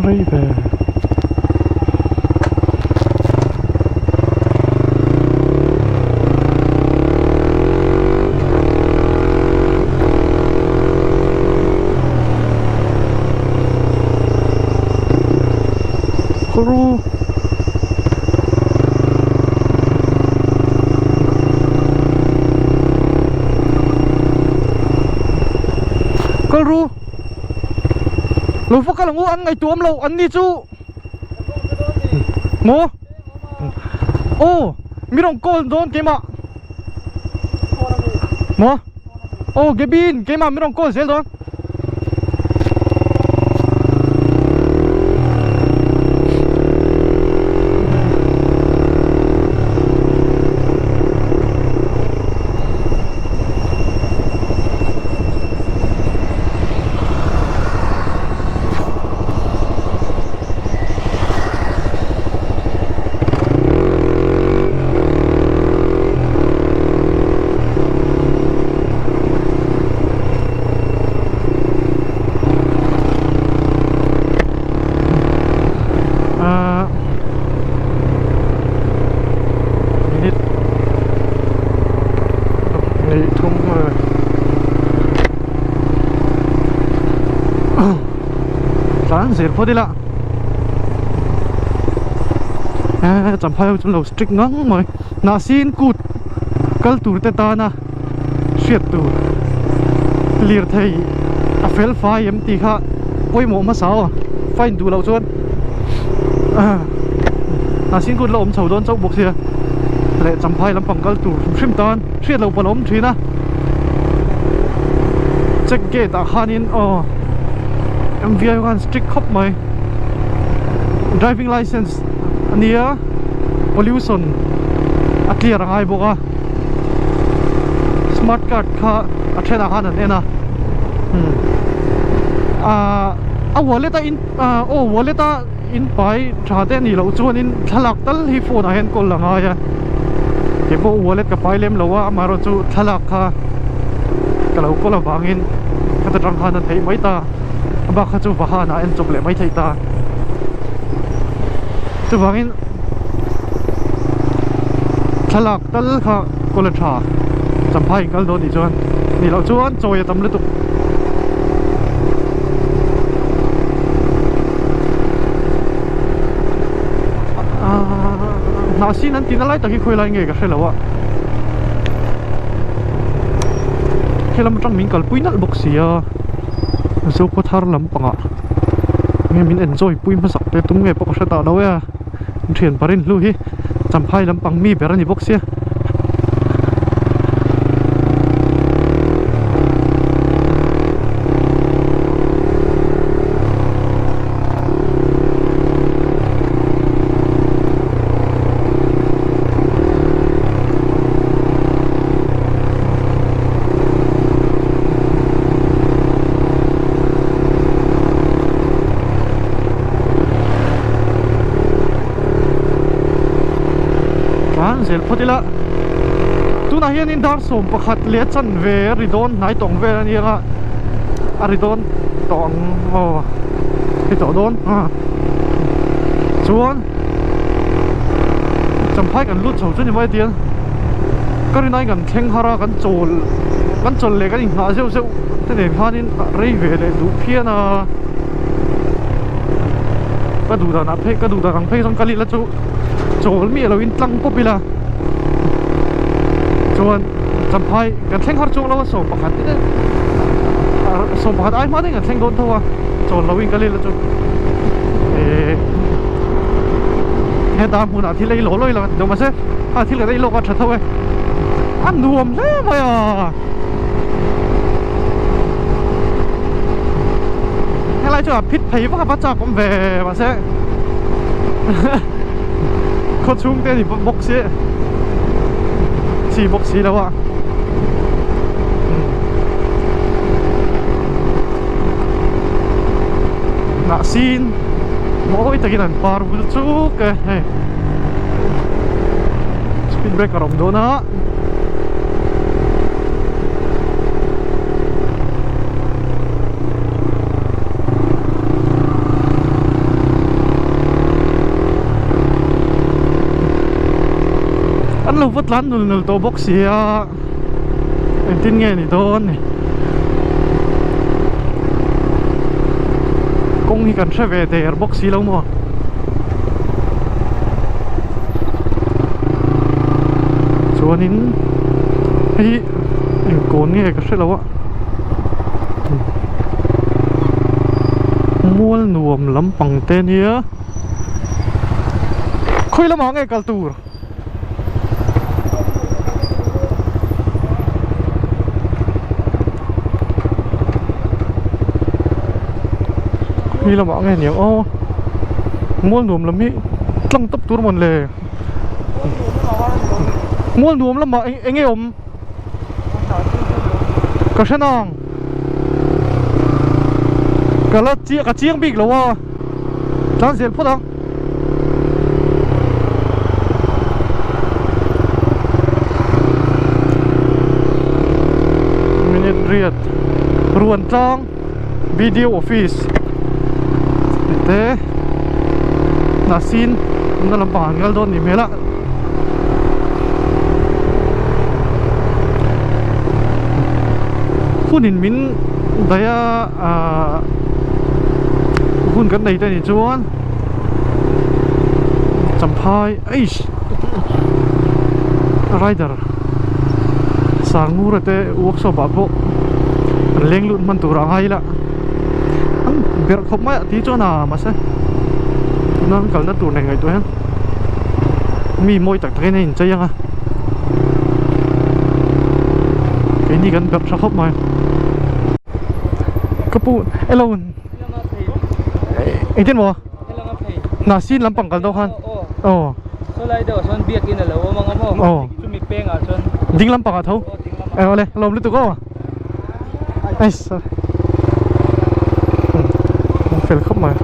Speaker 1: rei ve. Kawru Kawru Lo va kal ang u an ngaihtuah awm lo an ni chu Maw Aw mi rawn call dawn keimah Maw Aw Gabin keimah mi rawn call zel dawn. Minute hnih thum tlan zel phawt ila champhai ho chu lo strict ngang mai hnahsin kut kal tur te tana hriat tur lirthei a fel fai em tih kha pawimawh hmasa aw fine duh loh chuan hnahsin kut la awm chho dawn chauh bawk sia leh champhai lampang kal tur hrim hrim tan hriat loh pawh a awm thin a check gate ah khanin aw M_V_I khan strict khawp mai driving licence a nia pollution a clear a ngai bawk a smart card kha a thenah khan an en a ahh a wallet a in ahh aw wallet a in pai tha te anih loh chuanin thlalak tal hi phone ah hian kawl a ngai a keipawh wallet ka pai lem lo a amaherawhchu thlalak kha ka lo kawl avangin heta tang khan a theih mai ta a bak kha chu vahan ah en chawp leh mai theih ta chuvangin thlalak tal kha kawl a tha champhai in kal dawn nih chuan nih loh chuan chawi a tam lutuk. Hnah sin an tihna lai tak hi khawi lai nge ka hre lo a helam atang min kalpui nalh bawk si a Zokhawthar lampangah. Nge min enjoy pui hmasak te tum nge pawh ka hre tah lo e a thian parin hlu hi champhai lampang mi ber a ni bawk sia. Tlan zel phawt ila tunah hianin dar 11 leh chanve a ri dawn hnai tawng vel a ni ang a a ri dawn tawh ang aw ri tawh dawn a chuan Champhai kan lut chho chu ni mai tiang ka rinai kan thleng har a kan chawl kan chawl leh kan inghah zeuh zeuh te nen khanin a rei ve leh duh phian a ka duh dan ah phei ka duh dan ang phei chuan kal ila chu chawl miah loin tlang pawp ila chuan Champhai kan thleng har chuang lo a 11 11 ai hma daih kan thleng dawn tho a chawl loin kal ila chu eh heta hmunah thil ei lawh lawih lo ti mahse a thil kan ei lawk a tha tho e a nuam hle mai a helai chu a phit phei vak a va chak awm ve mahse khaw chhung te a ni bawk si chi bawk si lo a. Hnah sin mawi takin an par bul chuk e hei speed breaker a awm dawn a an lo va tlan nul nul tawh bawk si a. Engtin nge ni dawn ni kawng hi kan hre ve der bawk si lo maw chuanin hei hi eng kawn nge ka hre lo a mual nuam lampang te nia khawi lamah nge kal tur. Hi lamah nge niang aw mual nuam lam hi tlang tawp tur mawn le mual nuam lamah eng nge awm ka hre nang ka la ka chiang bik lo a tlan zel phawt ang. Minute riat ruan tlang video office tih te hnahsin na lampang an kal dawn ni hmel a. Hunin min daih a ahh hun kan nei te ni chuan. Champhai eish rider Sangura te workshop ah pawh an leng lut hman tur a ngai ila an berh khawp mai a ti chuan a mahse tuna an kalna tur nei ngaihtuah hian mi mawi tak takin a inchei ang a keini kan berh tha khawp mai ka pu elo. Engtin maw? Hna sin lampang kal deuh khan. Aw.
Speaker 2: Saw lai deuh ah sawn biakin a lo awm ang a maw?
Speaker 1: Aw.
Speaker 2: Chumi peng ah chuan.
Speaker 1: Ding lampang ah tho.
Speaker 2: Aw ding lamah.
Speaker 1: Awle lawm lutuk aw. Eiss. An fel khawp mai.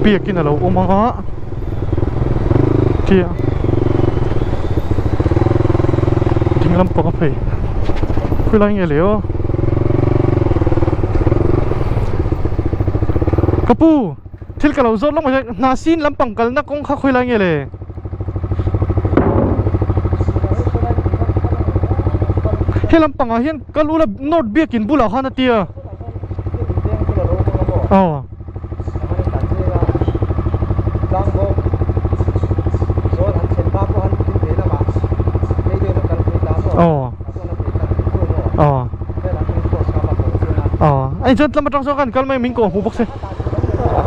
Speaker 1: Biakin a lo awm ang a. Tia ding lampang a phei khawilai nge le aw ka pu thil ka lo zawt lawk mai hna sin lampang kalna kawng kha khawilai nge le. He lampangah hian ka lu la north biakin bulah khan a tia aw. Aw. Aw. Aw. Ai chuan tlama tang sawn khan kal mai min kawh hmuh bawk se.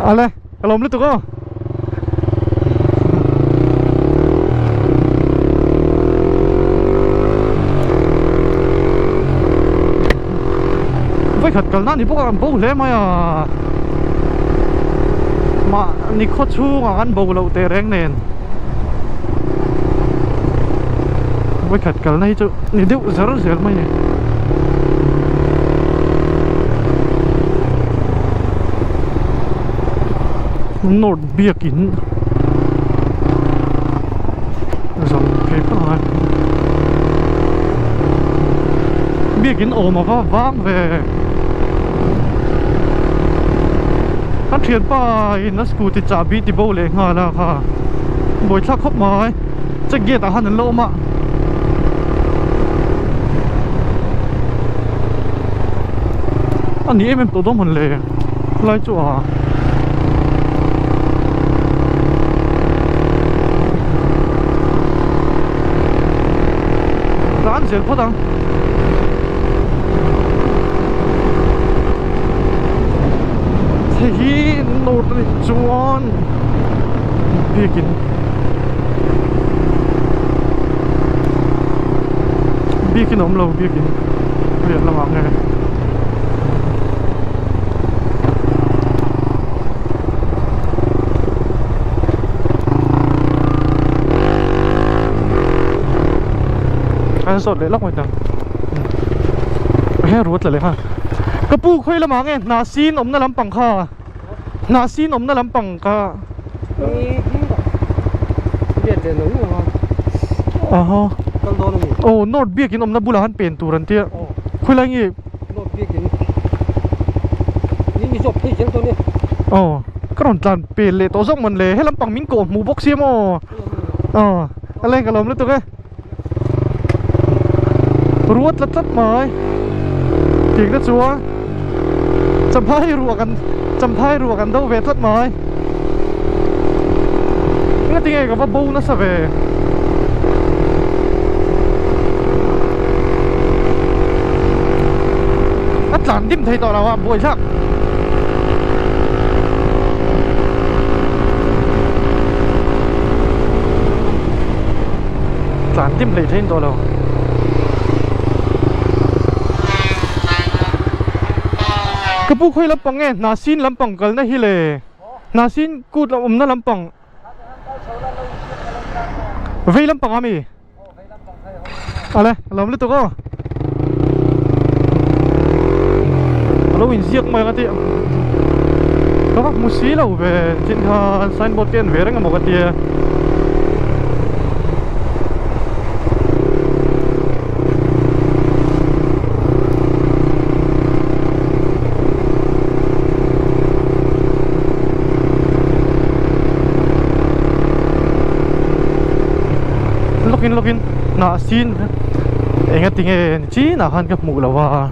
Speaker 1: Ale, ka lawm lutuk aw. Vawikhat kalna ni bawk a kan bo hle mai a. Mahni khaw chhungah kan bo loh teh reng nen. Vawikhat kalna hi chu ni deuh zer zel mai ni. North biakin zawm phei phawt ang a biakin awm ava vang ve kan thianpa in a scooty chahbi ti bo leh nghal a kha buaithlak khawp mai check gate ah khan an la awm a. A ni em em tawh dawn hman le lai chu a. Tlan zel phawt ang. Hei hi north a nih chuan biakin biakin a awm lo biakin riah lamah nge. An zawt leh lawk mai tang he ruat la leh kha ka pu khawi lamah nge hna sin awmna lampang kha hna sin awmna lampang kha aha aw north biakin awmna bulah han pen tur an tia khawi lai nge aw ka rawn tlan pel leh tawh zawk mawn le he lampang min kawh hmuh bawk sia maw aw a leng ka lawm lutuk e. Ruat tlat tlat mai tiang te chuan champhai ruah kan champhai ruah kan do ve tlat mai enga tinge ka va bo nasa ve a tlan dim thei tawh lo a buaithlak. Tlan dim hlei thein tawh lo. Ka pu khawi lampang nge hna sin lampang kalna hi le hna sin kut lam awmna lampang vei lampang ami ale a lawm lutuk aw a lo inziak mai ang a tih ka va hmu si lo ve chin khan signboard te an ve reng emaw ka tia. Lawkin lawkin hnah sin enga tinge ni chinah khan ka hmuh lo a.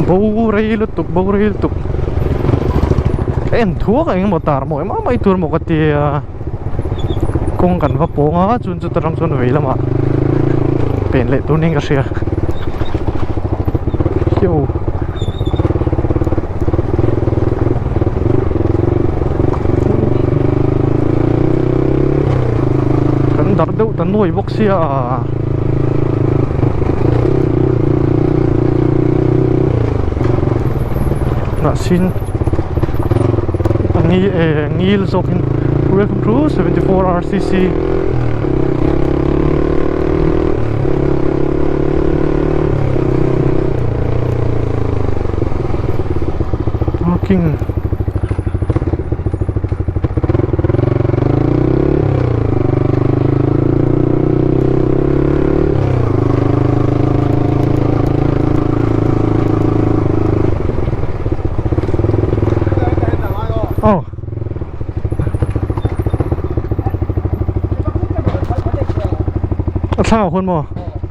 Speaker 1: Bo rei lutuk bo rei lutuk ka en thuak a engemaw tar maw emaw mai tur maw ka tia kawng kan va pawng a chun chuta tang chuan vei lamah pen leh tur niin ka hria hio. Kan darh deuh ta nuai bawk sia hnah sin a ngi eh ngil zawkin welcome to 74 R_C_C. Parking Oh. A thla hun maw?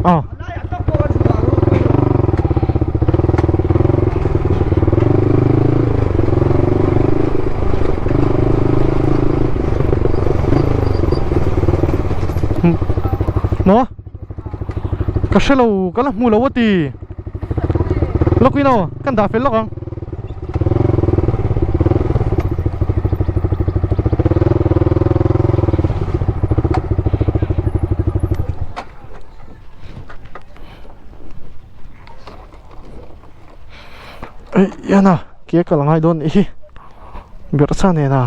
Speaker 1: Oh. Maw? Ka hre lo ka la hmu lo a ti. Lawkin aw kan dah fel lawk ang. Ei ian a ke kal angai dawn nih hi berh sa nen a.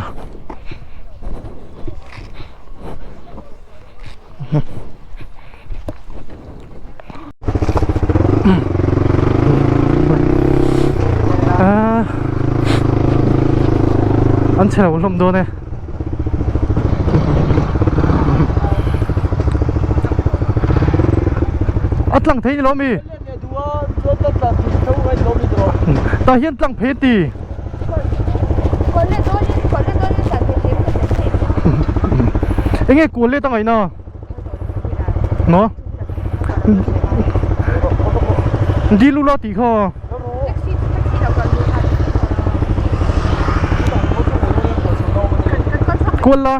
Speaker 1: An chhe lo hlawm dawn e. A tlang thei ni lo mi? Tah hian tlang phei ti. Enge kual let a ngaihna? Maw? Dil ula tih kha. Kual la.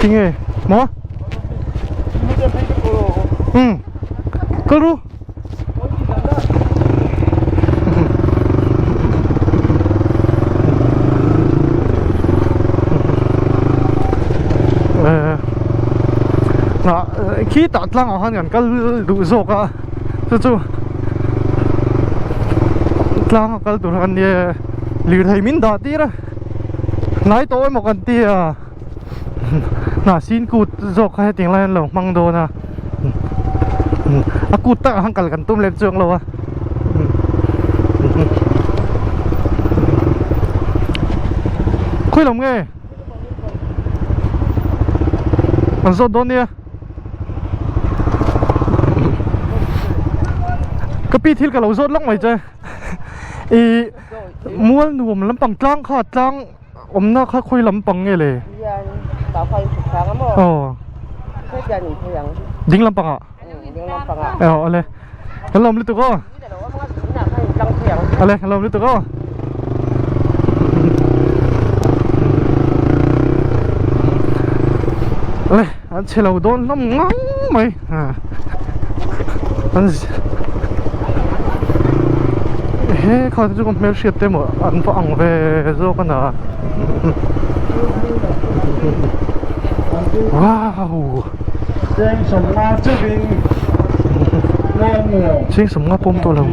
Speaker 1: Tinge maw? Um. Kal ru. Khi tah tlangah khan kan kal duh zawk a chu chu tlang a kal tur kha nia lirthei min dah tir a hnai tawh emaw kan ti a hnah sin kut zawk kha hetiang lai an lo hmang dawn a a kut takah khan kal kan tum lem chuang lo a khawi lam nge an zawt dawn nia ka pi thil ka lo zawt lawk mai che ih mual nuam lampang tlang kha tlang Awmna kha khawi lampang nge le?
Speaker 3: Hian tah kha in chhuk thang a maw?
Speaker 1: Aw.
Speaker 3: Hetiang in phei ang.
Speaker 1: Ding lampangah?
Speaker 3: Ding lampangah.
Speaker 1: Aw ale. Kan lawm lutuk aw. Ale kan lawm lutuk aw. Ale an chhe lo dawn hlawm ngang mai. An he kha chu ka hmel hriat te maw an va ang ve zawk a na wow cheng sawmnga pawm tawh lo.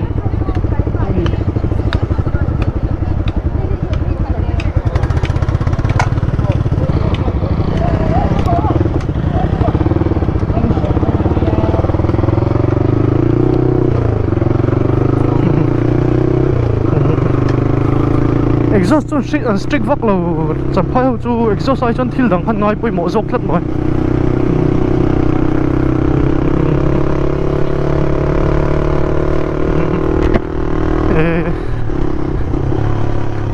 Speaker 1: Exhaust chu hri an strict vak lo champhai ho chu exhaust ai chuan thil dang khan ngai pawimawh zawk tlat mai.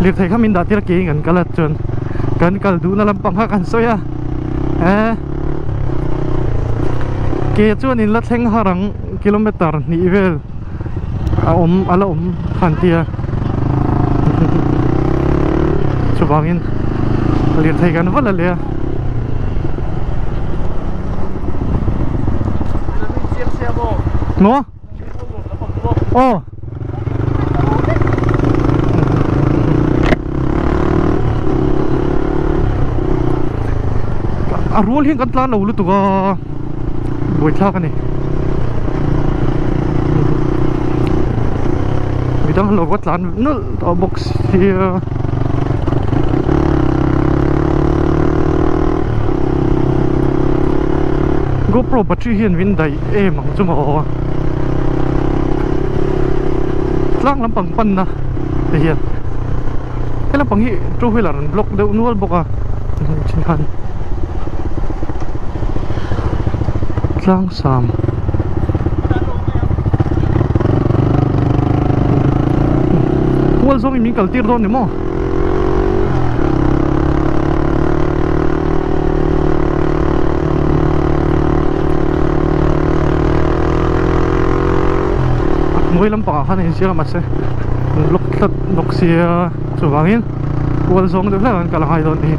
Speaker 1: Lirthei kha min dah tir a keiin kan kal a chuan kan kal duhna lampang kha kan sawi a eh ke chuan in la thleng har ang kilometer hnih vel a awm a la awm kha an tia chuvangin lirthei kan va la leh a. Maw? Aw. A rual hian kan tlan lo lutuk a buaithlak a ni midang lo va tlan nalh tawh bawk sia. GoPro battery hian min daih em ang chu maw tlang lampang panna te hian he lampang hi two wheeler an block deuh nual bawk a chin khan tlang sam kual zawngin min kal tir dawn ni maw. Hnuai lampangah khan a inziak a mahse. An block tlat bawk sia chuvangin kual zawng deuh hlek an kal a ngai dawn a ni.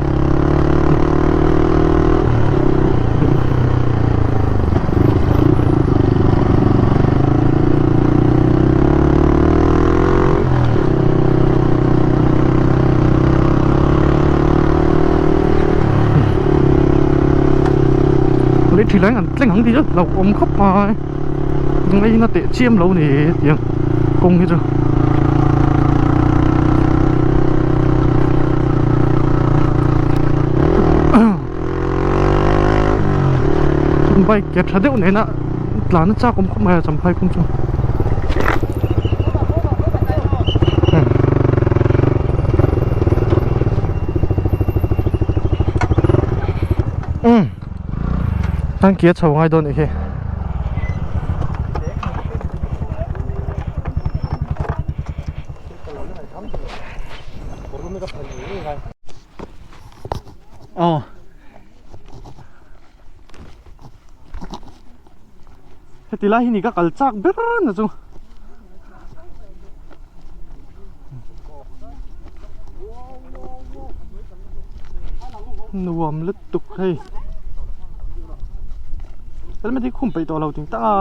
Speaker 1: Lei thui lai an tleng ang tih chu hlauh awm khawp mai ngaina teh chiam lo ni tiang kawng hi chu. Bike ke tha deuh nena tlan a chak awm khawp mai a champhai kawng chu. An ke a chho ngai dawn nih hi. Aw. Heti lai hi ni ka kal chak ber na chu. Nuam lutuk hei. Helmet hi khum peih tawh lo ting tak a.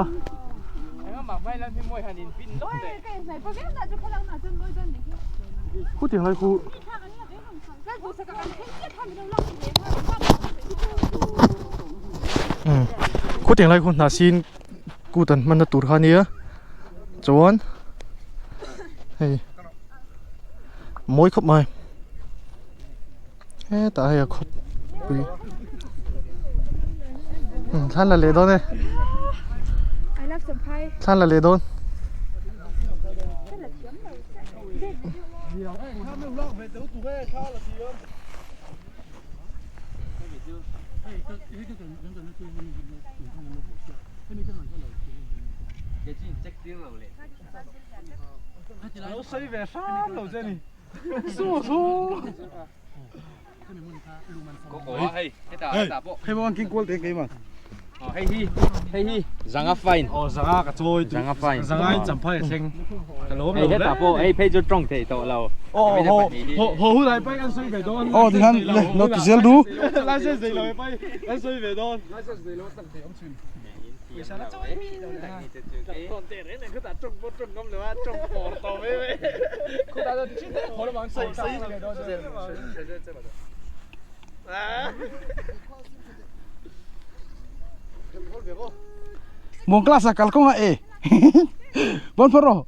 Speaker 1: Khutiang lai khu. Khutiang lai khu hna sin kut an hmanna tur kha ania chuan hei mawi khawp mai hetah hei a khawp pui thlan la leh dawn e thlan la leh dawn.
Speaker 4: Muang class ah kal kawng a e bon phawt rawh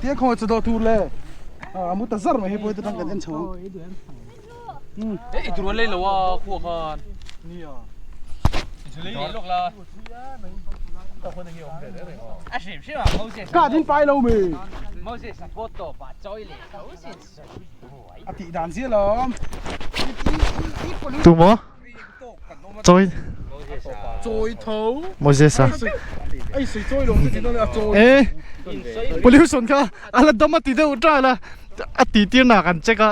Speaker 4: tiang khawngaih chu dawh tur le a mu ta zar mai hei pawh heta tang kan en chho ang
Speaker 2: e tur an lei lo a khuah khan
Speaker 4: ka din pai lo mi a tih dan zia lawm
Speaker 1: tu maw chawi
Speaker 4: chawi tho
Speaker 1: Moses a
Speaker 4: ai sui chawi lo chu ti dawn a chawi
Speaker 1: e pollution kha a la dam a ti deuh ṭal a a tih tir nak an check a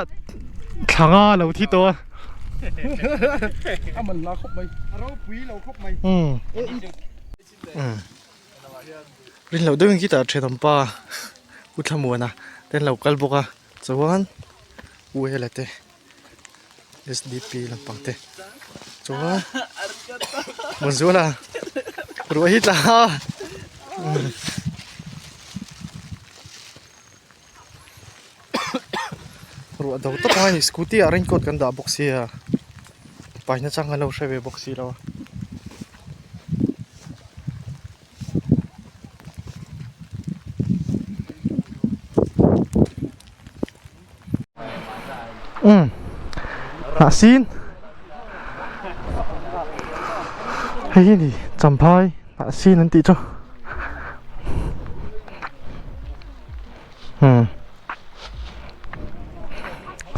Speaker 1: thlanga lo thi tawh a
Speaker 4: a man hla khawp mai a ropui lo khawp mai
Speaker 1: Rin loh deuhin khitah thenawm pa U Thlamuana te an lo kal bawk a chuan U Hela te S_D_P lampang te chuan Manzuala ruah hi tla a ruah do tawp a ni scooty ah raincoat kan dah bawk sia paina chang kan lo hre ve bawk si lo a. Umm hnah sin hei hi ni champhai hnah sin an tih chu umm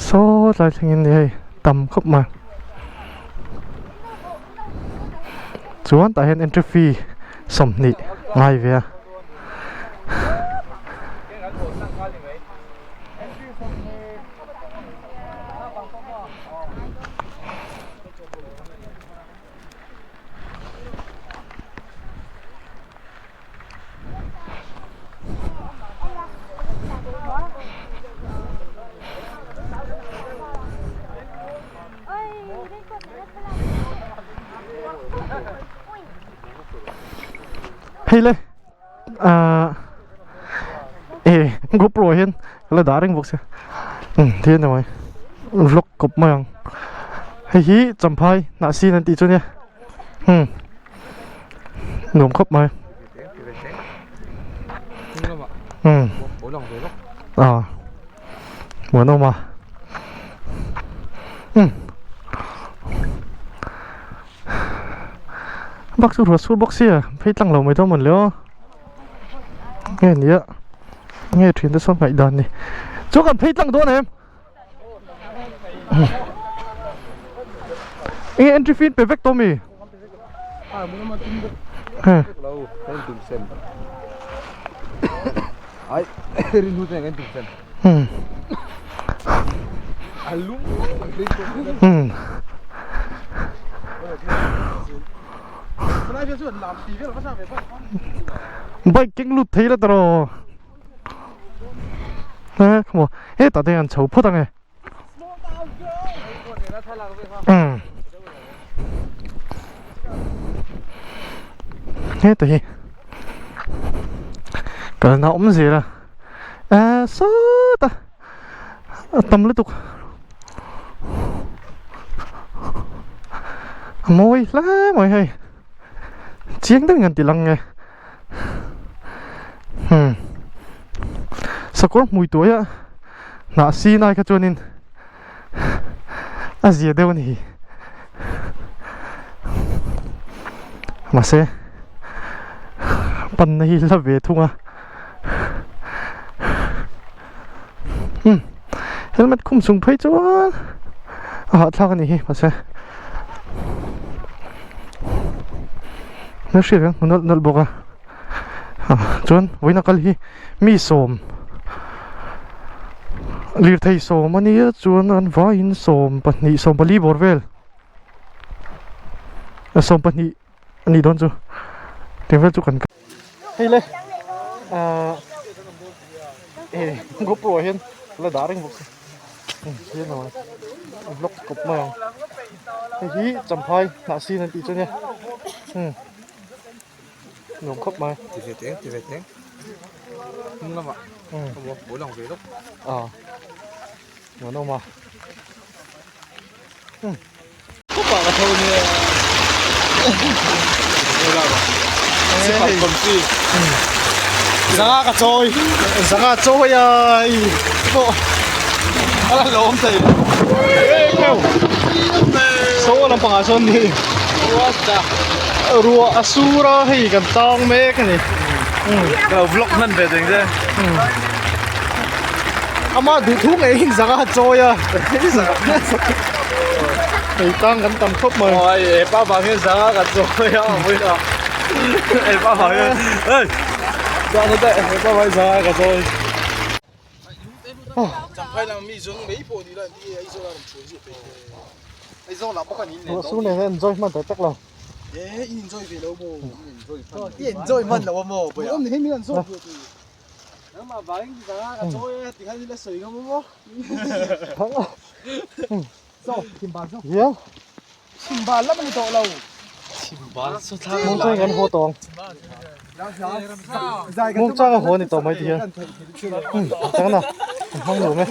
Speaker 1: saw tlai thlengin ni hei tam khawp mai chuan tah hian entry fee sawmhnih ngai ve a. Hei le ah e GoPro ah hian ka la dah reng bawk sia umm ti a ni mai vlog kawp mai ang hei hi champhai hnah sin an tih chu nia umm nuam khawp mai umm ah muanawm a umm. Bak chu ruah sur bawk sia phei tlang lo mai dawn mawn le aw nge nia nge thian te sawn ngaih dan ni chu kan phei tlang dawn em enge entry fee pe vek tawh mi Bike keng lut thei la tawh e khawmaw hetah te hian chho phawt ang e hetah hi kalna awm zel a eh sawta a tam lutuk a mawi hle mai hei chiang deuhin kan ti lang nge hmm sakawr hmui tuai a hnah sin ai kha chuanin a zia deuh a ni hi mahse panna hi la ve thung a hmm helmet khum chung phei chuan a hahthlak a ni hi mahse na hriat kan hmu nawlh nawlh bawk a chuan vawiin a kal hi mi sawm lirthei sawm a nia chuan an vaiin 12 14 bawr vel 12 a nih dawn chu tiang vel chu kan hei le ahh eh GoPro ah hian la dah reng bawk si hian a vlog kawp mai ang hei hi champhai hnah sin an tih chu ania umm. Nuam khawp mai.
Speaker 2: Ti ve teng, ti ve teng. Hnung lamah ka buak bul ang ve lawk.
Speaker 1: Ah. Nuam awm a.
Speaker 2: Khawpah ka tho nia. Sipai kawmpi. Zanga ka chawi.
Speaker 1: Zanga chawi a. Pawh.
Speaker 2: A la hlauhawm thei.
Speaker 1: So lampangah sawn ni.
Speaker 2: What the.
Speaker 1: Ruah a sur a hei kan tang mek a ni.
Speaker 2: Ka lo vlog hman ve ding che.
Speaker 1: Ama duh thu ngei in zanga chawi a. Hei tang kan tam khawp mai.
Speaker 2: Oi e pa vang hian zanga ka chawi a awm a. E pa vang hian. Ei. Zanga te e pa vang zanga ka chawi.
Speaker 1: Ruah sur nen hian enjoy hman tak tak lo. Hial. Muangchang kan haw tawng. Muangchang a haw ni tawh mai ti hian. Chang na. Hmang nuam e.